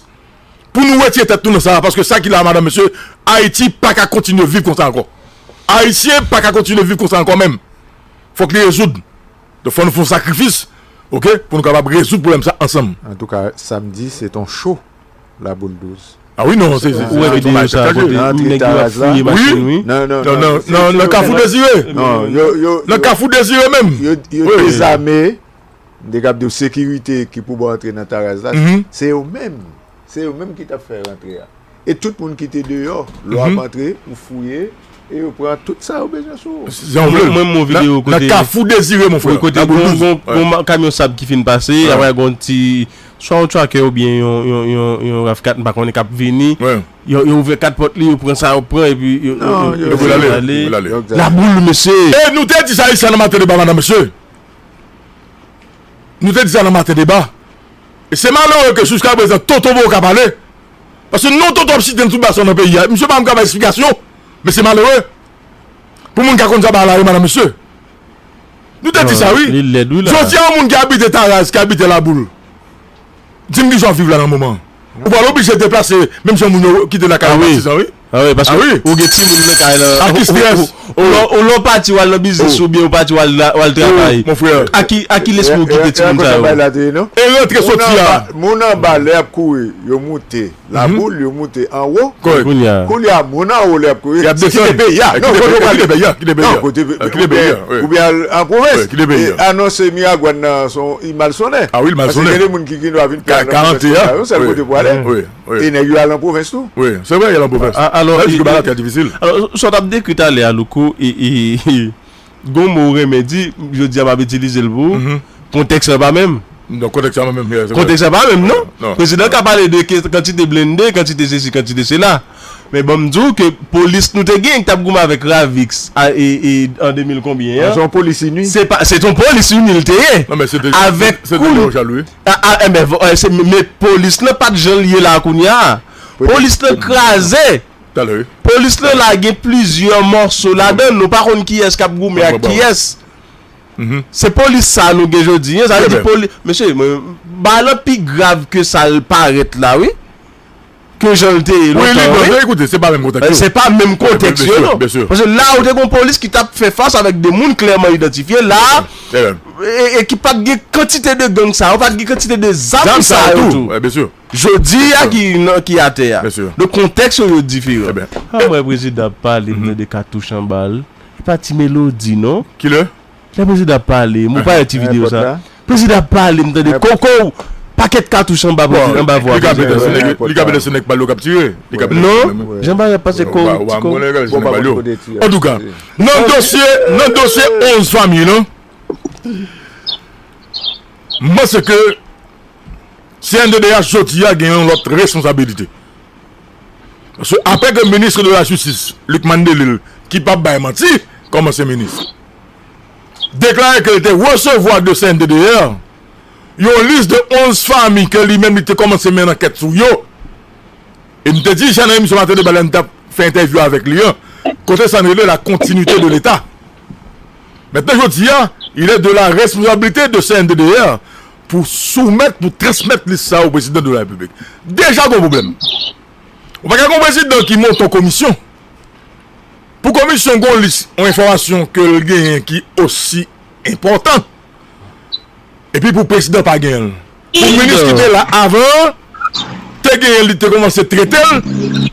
pou nou retire tèt nou nan sa a, paske sa ki la a, madam, mesye, Ayiti pa ka kontinye viv konsa ankò. Ayisyen pa ka kontinye viv konsa ankò menm. Fòk li rezoud. Donk, fò nou fè yon sakrifis, oke, pou nou kapab rezoud pwoblèm sa ansanm. Antouka, samdi, se t on cho, Laboul douz. A wi, non, se, se, ou wè videyo sa a kote nèg yo ap fouye machin, wi. Nan, nan, nan, nan, nan Kafou Dezire. Non, yo, yo, nan Kafou Dezire menm. Yo, yo dezame, m te kab di w sekirite ki pou ba w antre nan Taraz la, se yo menm. Se yo menm ki t ap fè rantre a. E tout moun ki te deyò, lè w ap antre, ou fouye, e yo pran tout sa yo bezwen sou ou. Jan w vle. Mwen, mwen, mwen videyo kote. Nan Kafou Dezire, mon frè. Kote gon, gon, gon kamyon sab ki fin pase, apre gon ti, swa yon tracker oubyen yon, yon, yon, yon rav kat, m pa konnen, k ap vini. Yo, yo ouvè kat pòt li, yo pran sa yo pran, epi yo, yo, yo, yo voye ale. Laboul, mesye. E nou te di sa isi a nan Maten Deba, madanm, mesye. Nou te di sa nan Maten Deba. E se malere ke jiska prezan Toto poko ka pale. Paske non Toto ap site n sou bason nan peyi a. Misye pa menm ka bay esplikasyon. Men se malere. Pou moun ka konn sa bagay la ye, madanm, mesye. Nou te di sa, wi. Jodi a, yon moun ki abite Taraz, ki abite Laboul, di m kijan w ap viv la nan moman an. Ou pral oblije deplase, menm jan moun yo kite lakay yo patizan, wi. Ah wi, paske ou gen timoun nan kay la. Ak ki strès? Ou lè ou lè w pati w al nan biznis oubyen ou pati w al travay. Mon frè. Ak ki, ak ki lespri ou kite timoun sa yo? E rantre soti a. Moun anba lè y ap kouri, yo moute Laboul, yo moute anwo. Kounye a, moun anwo lè y ap kouri, kite peyi a. Non, kote yo prale? Kite peyi a. Kite peyi a. Oubyen al an pwovens. Anonse Miragwàn nan se yon il mal sonnen. Ah wi, il mal sonnen. Paske gen de moun ki gen dwa vin pran nan pwovens la, yon sèl kote pou ale. E nèg yo al an pwovens tou. Wi, se vre, y al an pwovens. Alò, sa di ke bagay la trè difisil. Alò, sa w t ap dekri talè a, Louko, e, e, e, gon mo ou renmen di, jodi a m ap itilize l pou ou. Kontèks la pa menm. Non, kontèks la pa menm. Kontèks la pa menm, non. Prezidan ka pale de ke-, kantite blende, kantite sesi, kantite sela. Men ban m di w ke polis nou te gen ki t ap goumen avèk Ravix a, e, e, an de mil konbyen an? Se yon polis ini. Se pa, se t yon polis ini l te ye. Avèk koul. A, a, enben, vo-, e, se, men polis lan pa t jan l ye la kounye a. Polis lan kraze. Polis lan la gen plizyè mòso ladan l. Nou pa konn kiyès k ap goumen ak kiyès. Se polis sa nou gen jodi a. Sa vle di polis. Mesye, mwen, bagay lan pi grav ke sa l parèt la, wi. Ke jan l te ye lontan, wi. Se pa menm kontèks yo, non. Paske la, ou te gen yon polis ki t ap fè fas avèk de moun klèman idantifye la, e, e ki pa t gen kantite de gang sa yo, pa t gen kantite de zam sa yo tou. Jodi a ki, ki atè a. Donk, kontèks yo, yo diferan. Ah, mwen, prezidan ap pale, m tande katouch anba l. E pa ti melodi, non. Kilè? Lè prezidan ap pale, m wè yon ti videyo sa. Prezidan ap pale, m tande kokow, pakèt katouch anba prezidan, anba vwa prezidan. Li ka pete se nèg, li ka pete se nèg pa l yo k ap tire. Non, jan bagay ap pase kow, ti kow. Antouka, nan dosye, nan dosye onz fanmi, non? M panse ke C N D D H jodi a gen yon lòt responsabilite. Paske apre ke minis de la jistis, Lucmane Delille, ki p ap bay manti, kòm ansyen minis, deklare ke l te resevwa de C N D D H yon lis de onz fanmi ke li menm li te kòmanse mennen ankèt sou yo. E m te di, jan nan emisyon Maten Deba lè n t ap fè entèvyou avèk li an, kote sa n rele la continuité de l'État. Maintenant, jodi a, il est de la responsabilité de C N D D H pou soumèt, pou transmèt lis sa o prezidan de la Repiblik. Deja gon pwoblèm. Ou pa ka gon prezidan ki monte yon komisyon. Pou komisyon gon lis, yon enfòmasyon ke l genyen ki osi enpòtan. Epi pou prezidan pa genyen l. Pou minis ki te la avan an, te genyen l, li te kòmanse trete l,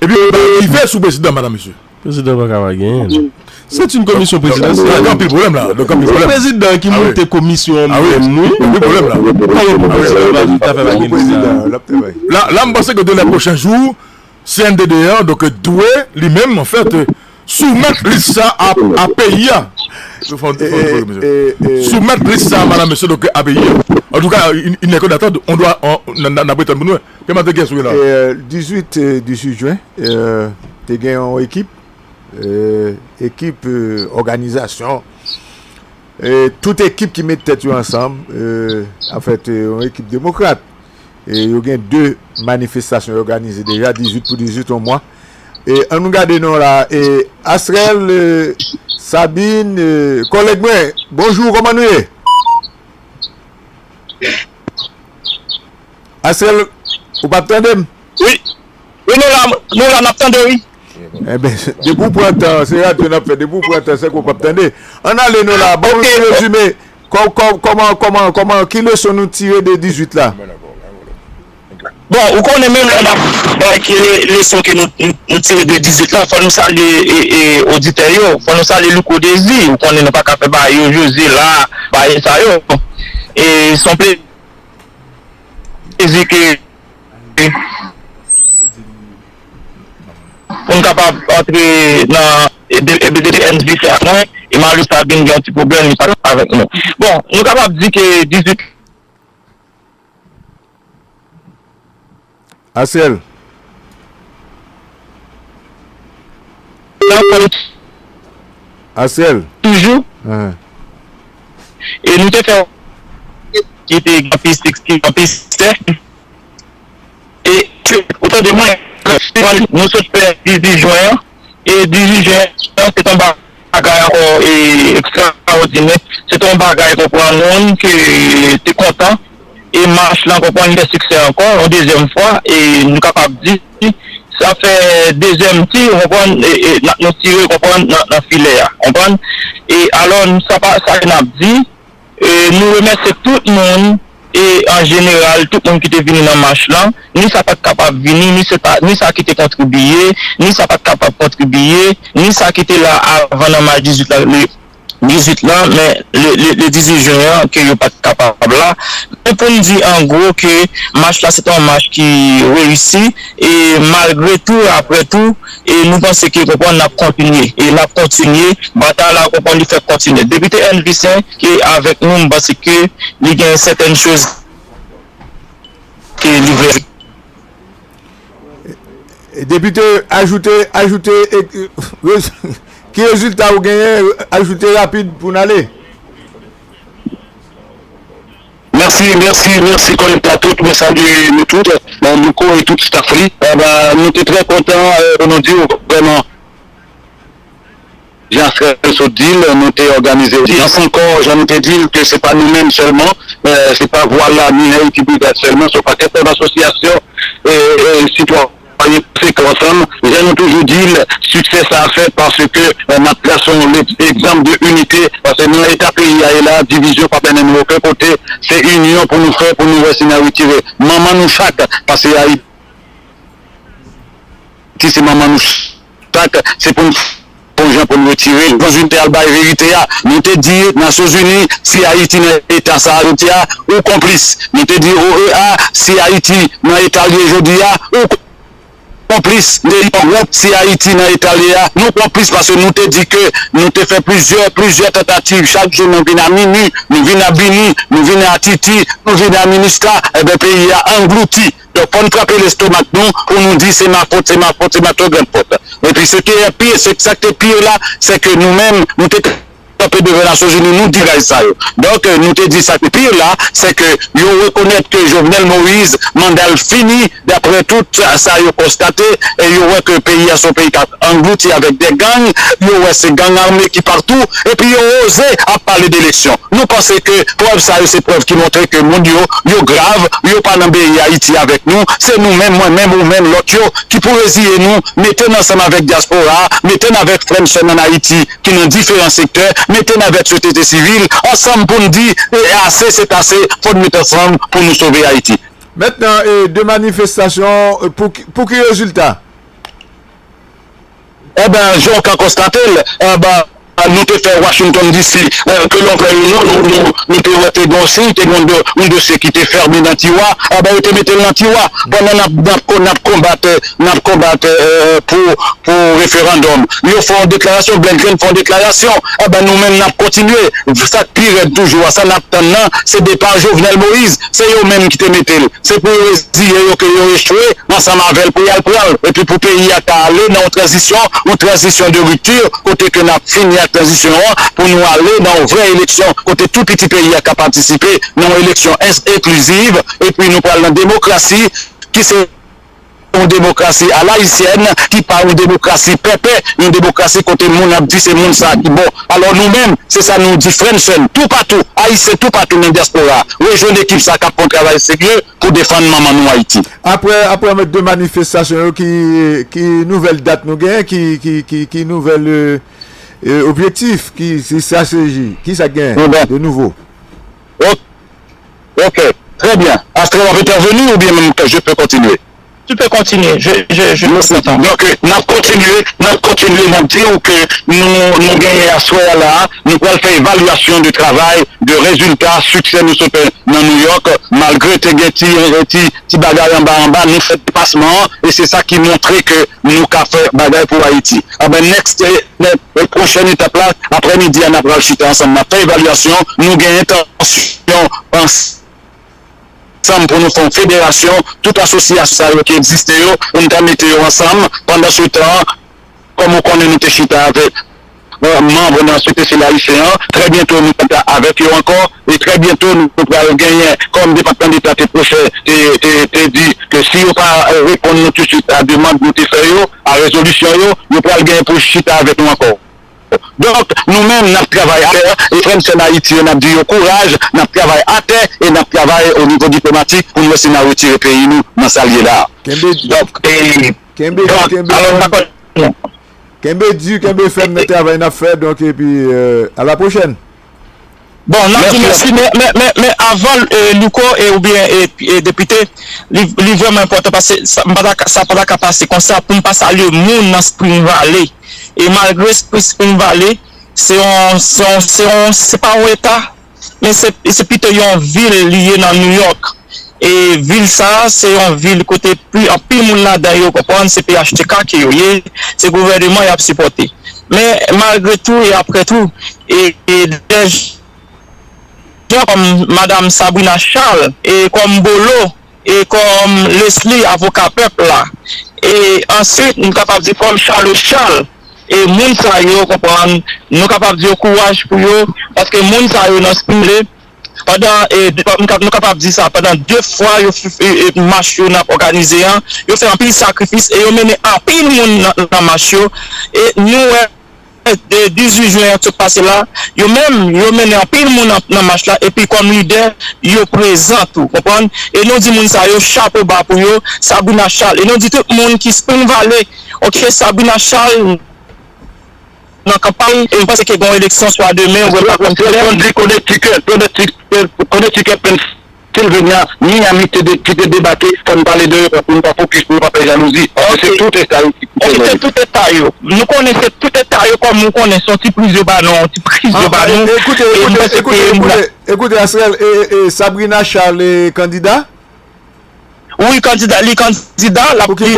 epi l pa rive sou prezidan, madanm, mesye. Prezidan pa ka pa genyen l. Se yon komisyon prezidansyèl. Gen anpil pwoblèm la. Donk, anpil pwoblèm. Prezidan ki monte komisyon an menm, wi. Anpil pwoblèm la. Kòman pou prezidan pa, ta fè pa gen lis la? La, la, m panse ke dans les prochains jours, C N D D H, donk, dwe, li menm, anfèt, soumèt lis sa a, a peyi a. Soumèt lis sa a, madanm, mesye, donk, a peyi a. Antouka, il, il n'est que d'attendre. On doit, on, n, n, n ap retann pou nou wè. Ke maten kiyès ou ye la? E, euh, dizuit, euh, dizuit jen, euh, te gen yon ekip, euh, ekip, euh, òganizasyon, euh, tout ekip ki met tèt yo ansanm, euh, anfèt, euh, yon ekip demokrat. E yo gen de manifestasyon yo òganize deja, dizuit pou dizuit, yon mwa. E ann nou gade non la, e Astrel, e Sabine, e kòlèg mwen, bonjou, kòman nou ye? Astrel, ou p ap tande m? Wi. Wi, nou la, nou la, n ap tande, wi. Enben, depi w pran tan, se radyo n ap fè, depi w pran tan, se ke w p ap tande. Ann ale non la, ban m yon ti rezime. Kò-, kò-, kòman, kòman, kòman, ki leson nou tire de dizuit la? Bon, ou konnen menm lè n ap bay ki le-, leson ke nou, nou, nou tire de dizuit la, fò nou salye, e, e, oditè yo, fò nou salye Louko Dezi, ou konnen nou pa ka fè bagay yo, Jozye la, bagay sa yo. E se yon plezi ke, e, kapab antre nan, e, de, e, de, de N V C ak mwen, e malere sa vin gen yon ti pwoblèm, li pa t avèk nou. Bon, nou kapab di ke dizuit Asyèl. Asyèl. Toujou. Ahan. E nou te fè ki te gen pis, ki gen pis sèk. E, ou tande mwen, nou sot fè dizuit jen an, e dizuit jen an, se t yon bagay ankò e ekstraòdinè. Se t yon bagay, konprann, moun ke te kontan. E mach lan, konprann, li fè siksè ankò, yon dezyèm fwa, e nou kapab di, sa fè dezyèm ti, konprann, e, e, n ap, nou tire, konprann, nan, nan filè a, konprann. E alò, sa pa, sa ke n ap di, e, nou remèsye tout moun, e an jeneral, tout moun ki te vini nan mach lan, ni sa pa t kapab vini, ni se pa, ni sa ki te kontribiye, ni sa pa t kapab kontribiye, ni sa ki te la avan nan mach dizuit la, le dizuit lan, men le, le, le dizuit jen an, ke yo pa t kapab la. Men pou n di an gwo ke mach la, se te yon mach ki reyisi, e malgre tou, apre tou, e nou panse ke, konprann, n ap kontinye. E n ap kontinye. Batay la, konprann, li fèk kontinye. Depite N V C ki avèk nou, m panse ke li gen sètèn choz ke li vle. Depite, ajoute, ajoute, e, e, ki rezilta ou genyen, ajoute rapid pou n ale. Mèsi, mèsi, mèsi Kòlèg la tout, mwen salye nou tout, Louko e tout staff li. Enben, nou te trè kontan pou nou di w vrèman, jan Astrèl sot di l, nou te òganize odyans ankò, jan nou te di l, ke se pa nou menm sèlman, se pa Vwala ni Ayiti Brigad sèlman, se yon pakèt lòt asosyasyon e sitwayen. Fè k ansanm, jan nou toujou di l, siksè sa a fèt paske n ap trase yon egzanp de inite, paske nan eta peyi a ye la, divizyon p ap mennen nou okenn kote, se inyon pou nou fè, pou nou wè si n a retire manman nou chak, paske Ayiti se manman nou chak, se pou n fè yon jan pou n retire l. Konziltè al bay verite a. Nou te di Nasyonzini, si Ayiti nan eta sa a jodi a, ou konplis. Nou te di O E A, si Ayiti nan eta l ye jodi a, ou konplis. Nou te di yon gwoup, si Ayiti nan eta l ye a, nou konplis paske nou te di ke nou te fè plizyè, plizyè tantativ. Chak jou nou vin a mini, nou vin a bini, nou vin a titi, nou vin a minista, enben peyi a anglouti. Donk, fò n frape lestomak nou pou nou di se ma fot, se ma fot, se ma tro grann fot. Epi se ki pi, se sa ki te pi la, se ke nou menm, nou te kanpe devan Nasyonzini, nou di bagay sa yo. Donk, nou te di sa ki pi la, se ke yo rekonèt ke Jovenel Moïse, manda l fini, dapre tout sa yo konstate, e yo wè ke peyi a se yon peyi k ap anglouti avèk de gang, yo wè se gang ame ki patou, epi yo oze ap pale d eleksyon. Nou panse ke prèv sa yo se prèv ki montre ke moun yo, yo grav, yo pa nan peyi Ayiti avèk nou. Se nou menm, mwen menm, ou menm, lòt yo, ki pou reziye nou, mete n ansanm avèk dyaspora a, mete n avèk frè n sè n ann Ayiti ki nan diferan sektè, mete n avèk sosyete sivil, ansanm pou n di, e ase, se ase, fò n met ansanm pou nou sove Ayiti. Mentnan, e, de manifestasyon, e, pou ki, pou ki rezilta? Enben, jan w ka konstate l, enben, nou te fè Washington D C, ke l anplwaye nou, nou, nou, nou te wè te gen yon siy, te gen yon dosye ki te fèmen nan tiwa, enben, yo te mete l nan tiwa. Pandan n ap, n ap, n ap konbat, n ap konbat pou, pou referandòm. Yo fè yon deklarasyon, Blinken fè yon deklarasyon, enben, nou menm n ap kontinye. Sa k pi rèd toujou a, sa n ap tann nan, se depa Jovenel Moïse. Se yo menm ki te mete l. Se pou yo reziye yo ke yo echwe ansanm avè l pou y al pran l. Epi pou peyi a ka ale nan yon tranzisyon, yon tranzisyon de ripti, kote ke n ap fini ak tranzisyon an, pou nou ale nan yon vrè eleksyon, kote tou piti peyi a ka patisipe nan yon eleksyon ens-, enkliziv, epi nou pral nan demokrasi ki se yon demokrasi alayisyèn, ki pa yon demokrasi pèpè, yon demokrasi kote moun ap di se moun sa a ki bon. Alò nou menm, se sa nou di frè n sè n toupatou, Ayisyen toupatou nan dyaspora, rejwenn ekip sa a k ap fè yon travay serye pou defann manman nou Ayiti. Apre, apre de manifestasyon yo, ki, ki nouvèl dat nou genyen, ki, ki, ki, ki nouvèl, e, e, objektif, ki, ki estrateji, kisa k genyen de nouvo? Ok, trè byen. Astrè w ap entèveni oubyen menm ke je peux continuer? Tu peux continuer. Je, je, je suis content. Donk, euh, n ap kontinye, n ap kontinye, n ap di w ke nou, nou genyen aswè a la, nou pral fè evalyasyon de travay, de rezilta, siksè nou sot fè nan New York, malgre te gen ti, ti, ti bagay anba anba, nou fè depasman an, e se sa ki montre ke nou ka fè bagay pou Ayiti. Anben, next, eh, eh, pwochèn etap la, aprèmidi a, n ap pral chita ansanm, n ap fè evalyasyon, nou gen entansyon ansanm pou nou fè yon federasyon, tout asosyasyon sa yo ki egziste yo, pou n ta mete yo ansanm. Pandan se tan, kòm ou konnen, nou te chita avèk, euh, manm nan C P C Ayisyen an, trè byento nou chita avèk yo ankò, e trè byento nou pral genyen, kòm Depatman Deta te pwofè, te, te, te di ke si yo pa, euh, reponn nou tousuit a demann nou te fè yo, a rezolisyon yo, yo pral genyen pou chita avèk nou ankò. Donk, nou menm, n ap travay atè, e frè m sè n Ayiti yo, n ap di yo kouraj, n ap travay atè, e n ap travay o nivo diplomatik pou n wè si n a retire peyi nou nan sa l ye la. Kenbe di, Donk, e, kenbe di, donk, kenbe alò, fèm. Dakò. Kenbe di, kenbe fèm nan travay n ap fè, donk, epi, euh, à la prochaine. Bon, n ap di mèsi, men, men, men, men avan, eh, Louko, eh, oubyen, eh, eh, depite, li, li vrèman enpòtan, paske sa, m pa ta ka, sa pa ta ka pase konsa pou m pa salye moun nan Spring Valley. E malgre Spring Valley, se yon, se yon, se yon, se pa yon eta, men se, se pito yon vil li ye nan New York. E vil sa a, se yon vil kote pli, anpil moun ladan yo konprann se P H T K ke yo ye, se gouvèneman y ap sipòte. Men malgre tou e apre tou, e, e dè jan kòm Madam Sabrina Charles, e kòm Bolo, e kòm Leslie, avoka pèp la, e answit, nou kapab di kòm Charles Charles, e moun sa yo, konprann, nou kapab di yo kouraj pou yo, paske moun sa yo nan Spring Valley, pandan, e, de, nou ka, nou kapab di sa, pandan de fwa yo, e, e, mach yo n ap òganize an, yo fè anpil sakrifis e yo mennen anpil moun nan, nan mach yo, e nou wè, de dizuit jen an k sot pase la, yo menm, yo mennen anpil moun nan, nan mach la, epi kòm lidè, yo prezan tou, konprann? E nou di moun sa yo, chapo ba pou yo, Sabrina Charles. E nou di tout moun ki Spring Valley, oke, Sabrina Charles nan kanpay, e m panse ke gen yon eleksyon swa demen, oubyen pa konn kilè. Connecticut, Connecticut, Connecticut, Pennsylvania, Miami te de, ki te debake, fò n pale de yo, paske nou pa fokis pou yo pa fè jalouzi. Paske se tout eta yo ki, ki fè jalouzi. Se tout eta yo. Nou konnen se tout eta yo, kòm nou konnen se yon ti priz yo ba nou, yon ti priz yo ba nou. Ekoute, ekoute, ekoute, ekoute, ekoute, Astrel, e, e, Sabrina Charles, e, kandida? Wi, kandida, li kandida, l ap, li,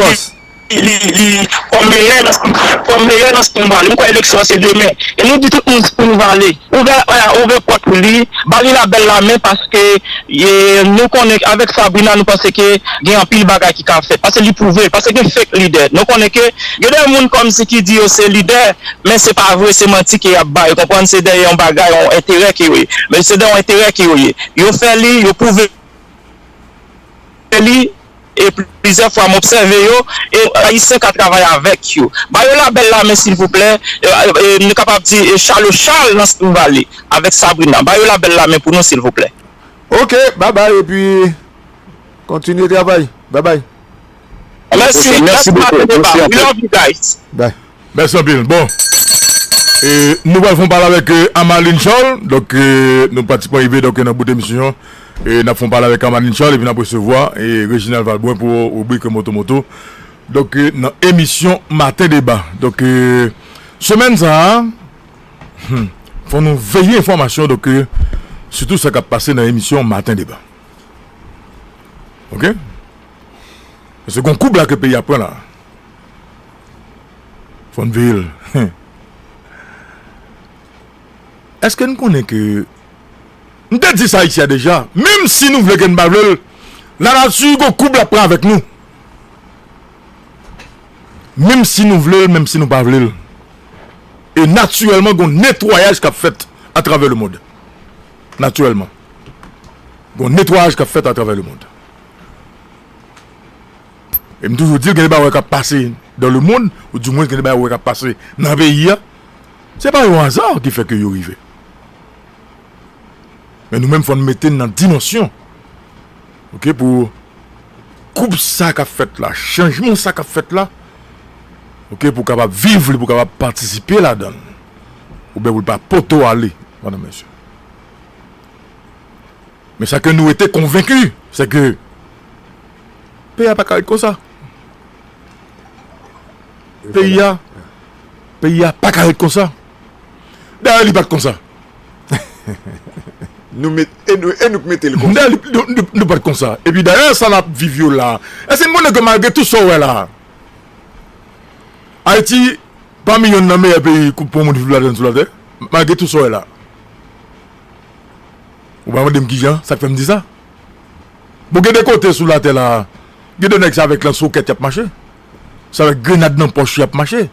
li, li, li, kòm meyè nan, kòm meyè nan Spring Valley. M kwè eleksyon an se demen. E nou di tout moun Spring Valley, ouvè, ouvè pòt pou li, ba li labèl lamen paske, e, nou konnen avèk Sabrina, nou panse ke gen anpil bagay ki ka fèt. Paske li pwouve, paske gen fake lidè. Nou konnen ke gen de moun kòmsi ki di yo se lidè, men se pa vre, se manti ke y ap bay. Ou konprann? Se dèyè yon bagay, yon enterè ke yo ye. Men se dèyè yon enterè ke yo ye. Yo fè li, yo pwouve li, e plizyè fwa m obsève yo, e Ayisyen ka travay avèk yo. Ba yo labèl lamen, silvouplè, e, e, nou kapab di, e, Charles Charles nan Spring Valley, avèk Sabrina. Ba yo labèl lamen pou nou, silvouplè. Ok, babay, epi kontinye travay. Babay. Mèsi, mèsi bokou. We love you guys. Bye. Mèsi anpil. Bon, e, nou pral fè yon pale avèk, e, Amarline Charles. Donk, e, nou pratikman rive, donk, nan bout emisyon an. E, n ap fè yon pale avèk Amarline Charles, epi n ap resevwa, e, Reginald Valbrun pou ribrik Moto Moto. Donk, e, nan emisyon Maten Deba. Donk, e, semèn sa a, hmm, fò nou veye enfòmasyon, donk, e, sitou sa k ap pase nan emisyon Maten Deba. Ok? Paske gon koub la ke peyi a pran la. Fò n veye l. Èske n konnen ke, m te di sa isi a deja, menm si nou vle ke n pa vle l, lanati gon koub l ap pran avèk nou. Menm si nou vle l, menm si nou pa vle l. E natirèlman, gon netwayaj k ap fèt atravè lemonn. Natirèlman. Gon netwayaj k ap fèt atravè lemonn. E m toujou di l, gen de bagay k ap pase dans le monde, ou dimwen gen de bagay k ap pase nan peyi a. Se pa yon aza ki fè ke yo rive. Men nou menm, fò n mete n nan dimansyon. Ok, pou koub sa k ap fèt la, chanjman sa k ap fèt la. Ok, pou w kapab viv li, pou w kapab patisipe ladan l. Oubyen pou l pa pote w ale, madanm, mesye. Men sa ke nou rete konvenki, se ke peyi a pa ka ret konsa. Peyi a, peyi a pa ka ret konsa. Dayè, li pa t konsa. Nou met, e nou, e nou k mete l konsa. Dayè, li, nou, nou, nou pa t konsa. Epi dayè, sa n ap viv yo la. Èske n konnen ke malgre tout sa w wè la, Ayiti, pami yonn nan meyè peyi pou yon moun viv ladann sou latè, malgre tout sa w wè la. Ou pa mande m kijan, sa k fè m di sa? Bon, gen de kote sou latè la, gen de nèg se avèk lanswokèt y ap mache. Se avèk grenad nan pòch y ap mache.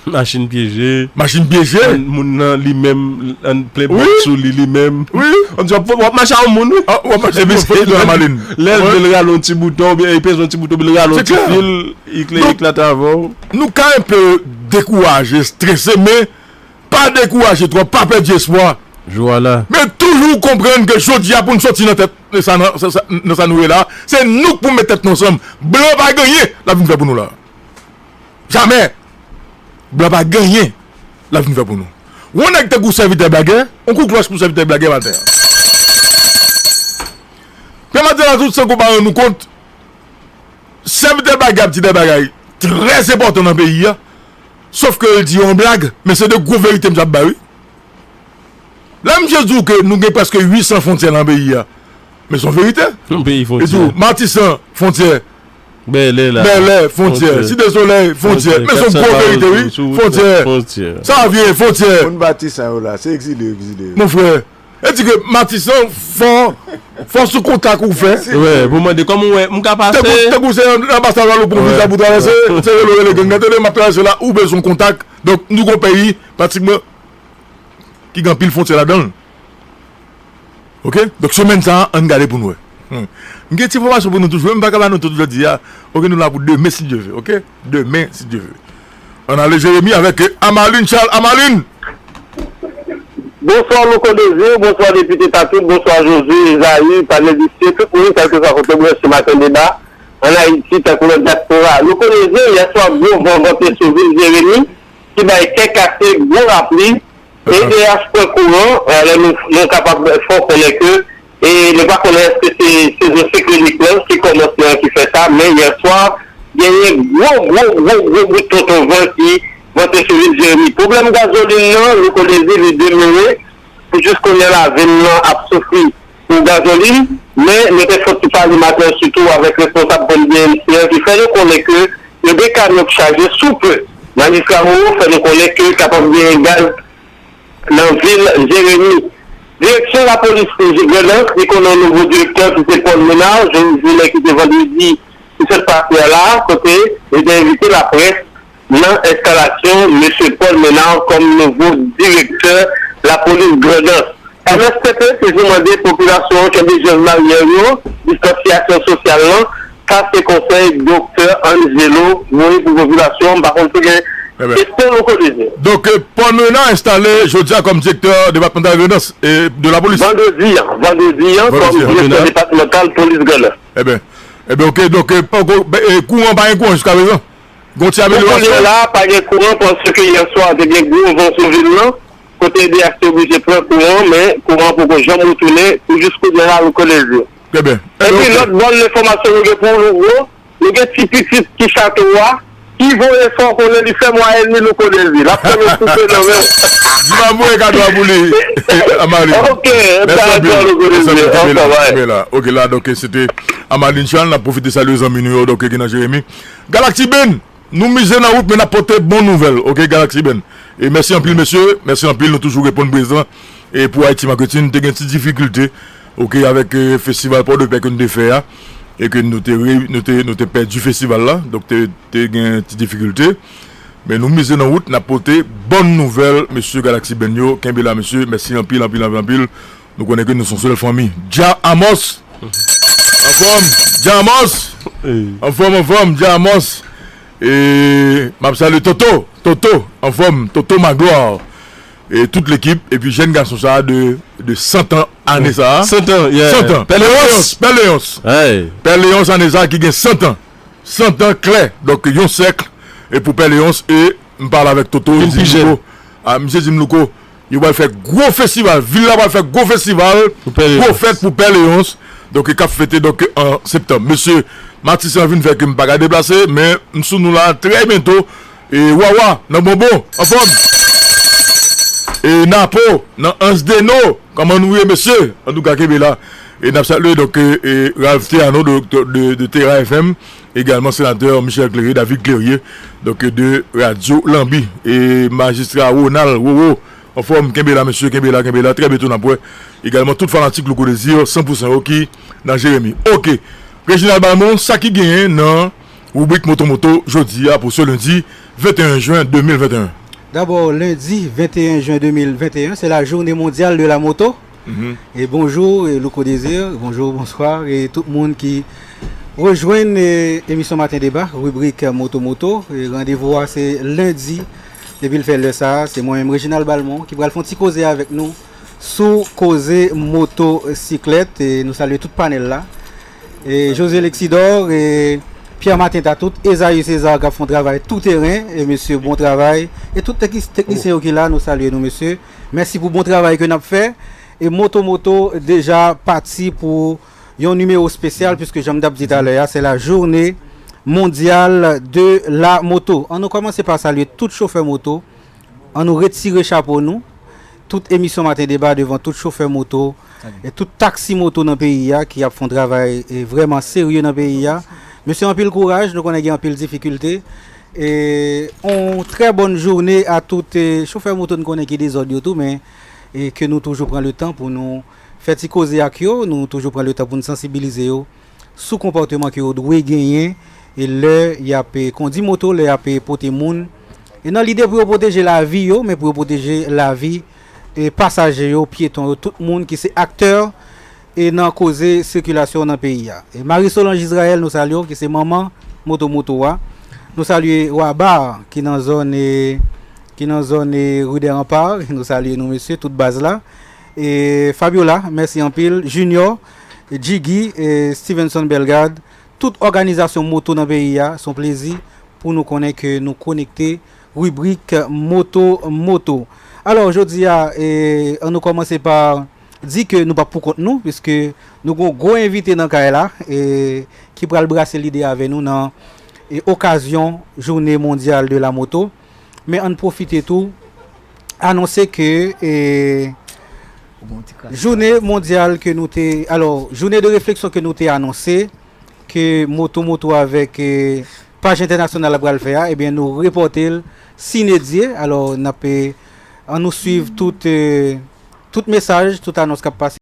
Machin pyeje. Machin pyeje. Moun nan li menm, an plen bòt sou li, li menm. Wi. An di w ap mache a yon moun, wi. Ah, w ap mache a yon moun, fòk li dwe malin. Lè l vle l rale yon ti bouton, oubyen li peze yon ti bouton, oubyen l rale yon ti fil, li klate avè w. Nou ka enpe dekouraje, strese, men pa dekouraje twòp, pa pèdi espwa. Jou a la. Men toujou konprann ke jodi a pou n soti nan tèt nan sa, nan sa, nan sa nou ye la, se nou k pou met tèt nou ansanm. Blan pa genyen l ap vin fè pou nou la. Jamè. Blan pa genyen l ap vin fè pou nou. Yon nèg tankou sèvitè Blagè, yon kou klòch pou sèvitè Blagè maten an. Pè Maten la tout san konpa rann nou kont, sèvitè Blagè ap di de bagay trè enpòtan nan peyi a, sòf ke l di yo an blag, men se de gwo verite misye ap bay wi. Lè misye di w ke nou gen prèske uit san fwontyè nan peyi a, men se yon verite. Yon peyi Li di w fwontyè. Matisan fwontyè, Bèlè la. Bèlè fwontyè, Fwontyè. Site Solèy fwontyè, Fwontyè, men se yon gwo kat sa verite la, wi. sou wout Fwontyè, fwontyè. Savyen fwontyè. Moun Matisan yo la, se egzile yo egzile yo. Mon frè, e di ke Matisan fò, fò sou kontak ou fè. Wè, pou mande kòman w wè m ka pase. Tankou tankou se anbasadwa ou pran viza pou travèse, se rele w rele gang nan tande m ap travèse la, ou bezwen kontak. Donk nou gon peyi pratikman ki gen anpil fwontyè ladan l. Oke? Donk semèn sa a, ann gade pou n wè. Hmm. M gen ti enfòmasyon pou nou toujou, men m pa ka ba nou tout jodi a. Oke, nou la pou demen si Dye ve. Oke? Demen si Dye ve. Ann ale Jeremi avèk Amalin Charles. Amalin! Bonswa Louko Dezir, bonswa Depite Tatout, bonswa Josué, Ezayi, panelis yo, tout moun, kèlkeswa kote w branche Maten Deba, ann Ayiti, tankou nan dyaspora. Louko Dezir, yèswa gwo van vante sou vil Jeremi, ki bay kè kase, gwo lapli, E D H pran kouran, lè nou, nou kapab fè w konnen ke, e nou pa konnen èske se sezon siklonik lan ki kòmanse an ki fè sa, men yèswa, genyen gwo, gwo, gwo, gwo bout tonton van ki vante sou vil Jeremi. Pwoblèm gazolin nan, Louko Dezir, li demere, pou jis kounye a la, vil lan ap soufri pou gazolin, men nou te sot sou pale maten an sitou avèk responsab bann B M C an ki fè nou konnen ke yo gen kamyon k chaje sou pe. Majistra Roro fè nou konnen ke kapab genyen gaz nan vil Jeremi. Direksyon lapolis Grandans li konnen yon nouvo direktè ki se Paul Menard, jou, jounen ki te vandredi ki sot pase a la, kote li te envite laprès nan enstalasyon mesye Paul Menard kòm nouvo direktè lapolis Grandans. M S T P toujou mande popilasyon an kenbe jès baryè yo, distansyasyon sosyal lan, sa se konsèy Doktè Angelo voye pou popilasyon an, m pa konn si gen kesyon nou poze. Donk, Paul Menard enstale jodi a kòm direktè depatmantal Grandans e de lapolis. Vandredi an, vandredi an, kòm direktè depatmantal polis Grandans. Ebyen, ebyen, oke, donk, poko, kouran, pa gen kouran jiskaprezan? Gon ti amelyorasyon? Pou kounye a la, pa gen kouran paske yè swa te gen gwo van sou vil lan, kote E D H te oblije pran kouran, men kouran an poko janm retounen pou jis kounye a la, Louko Dezir. Trè byen. Epi lòt bòn enfòmasyon nou gen pou ou, Louko, nou gen ti pitit ki chato a, ki voye fè w konnen li fè mwa edmi Louko Dezir. L ap fè nou koupe nan men w. Di m ap voye kado a pou li. Amalin. Ok, dakò, Louko Dezir. Ansanm, ansanm. Oke, la, donk, se te Amalin Charles, n ap pwofite salye zanmi nou yo, donk, ki nan Jeremi. Galaxy Ben, nou mize nan wout, men n ap pote bon nouvèl, oke, Galaxy Ben. E mèsi anpil, mesye, mèsi anpil, nou toujou reponn prezan. E pou Haiti Marketing, te gen ti difikilte, oke, avèk, e, festival Pòdepè ke nou te fè a, e ke nou te, re- nou te, nou te pèdi festival la, donk te, te gen ti difikilte. Men nou mize nan wout, n ap pote bòn nouvèl, mesye Galaxy Ben yo, kenbe la, mesye, mèsi anpil, anpil, anpil, anpil. Nou konnen ke nou se yon sèl fanmi. Dja Amos! Anfòm! Dja Amos! Anfòm, anfòm, Dja Amos! E m ap salye Toto! Toto! Anfòm! Toto Magloire! E tout lekip, epi jèn gason sa a de, de san tan ane sa a. San tan, yeah. San tan! Pè Leyons! Pè Leyons! Pè Leyons ane sa a ki gen san tan! San tan klè! Donk, yon syèk, e pou Pè Leyons, e m pale avèk Toto, li di m, Louko, a, misye di m, Louko, yo pral fè gwo festival, vil la pral fè gwo festival, gwo fèt pou Pè Leyons, donk, k ap fete, donk, an septanm. Mesye, Matisan vin fè ke m pa ka deplase, men m sou nou la trè byento, E Wawa nan Bonbon, anfòm. E Napo nan Ansdeno, kòman nou ye, mesye? Antouka, kenbe la. E n ap salye, donk, e, e Ralph Théano de, de, de, de Terra F M, egalman senatè Michel Clérier, David Clérier, donk, de Radio Lanbi, e majistra Ronald Roro, anfòm, kenbe la, mesye, kenbe la, kenbe la, trè byento n ap wè. Egalman, tout fanatik Louko Désir, san pou san yo ki nan Jeremi. Oke. Reginald Balmont, sa ki genyen nan ribrik Moto Moto jodi a pou se lendi venteyen jen de mil venteyen? Dabò, lendi venteyen jen de mil venteyen, se la journée mondiale de la moto. Mhm. E bonjou, e Louko Désir, bonjou, bonswa, e tout moun ki rejwenn, e, emisyon Maten Deba, ribrik Moto Moto. E randevou a se lendi, depi l fè lè sa a, se mwen menm, Reginald Balmont, ki pral fè yon ti koze avèk nou sou koze motosiklèt. E nou salye tout panèl la. E José Lexidor, e Pierre Martin Tatout, Esaü César k ap fè yon travay tou teren, e mesye, bon travay. E tout teknis-, teknisyen yo ki la, nou salye nou, mesye. Mèsi pou bon travay ke n ap fè. E Moto Moto deja pati pou yon nimewo espesyal, piske jan m t ap di talè a, se la journée mondiale de la moto. An nou kòmanse pa salye tout chofè moto. An nou retire chapo nou. Tout emisyon Maten Deba devan tout chofè moto e tout taksi moto nan peyi a ki ap fè yon travay, e, vrèman serye nan peyi a. Mesye, anpil kouraj, nou konnen gen anpil difikilte. E yon trè bòn jounen a tout, e, chofè moto n konnen ki dezòd yo tou, men, e, ke nou toujou pran le tan pou nou fè ti koze ak yo, nou toujou pran le tan pou nou sansibilize yo sou konpòteman ke yo dwe genyen, e lè y ap, e, kondi moto, lè y ap, e, pote moun. E nan lide pou yo pwoteje lavi yo, men pou yo pwoteje lavi, e, pasaje yo, pyeton yo, tout moun ki se aktè, e, nan koze sikilasyon nan peyi a. E Marie Solange Israël, nou salye w, ki se manman moto moto a. Nou salye Wabar, ki nan zòn, e, ki nan zòn, e, Rue des Remparts. Nou salye nou, mesye, tout baz la. E Fabiola, mèsi anpil. Junior, Jiggy, e Stevenson Bellegarde, tout òganizasyon moto nan peyi a, se yon plezi pou nou konnen ke nou konekte ribrik Moto Moto. Alò, jodi a, e, an nou kòmanse pa di ke nou pa pou kont nou, piske nou gon gwo envite nan kay la, e, ki pral brase lide avè nou nan, e, okazyon Journée Mondiale de la Moto. Men ann pwofite tou anonse ke, e, jounen mondyal ke nou te, alò, jounen de refleksyon ke nou te anonse, ke Moto Moto avèk, e, paj entènasyonal la pral fè a, ebyen, nou repòte l sine Dye. Alò, n ap, e, ann nou swiv tout, e, tout mesaj, tout anons k ap pase.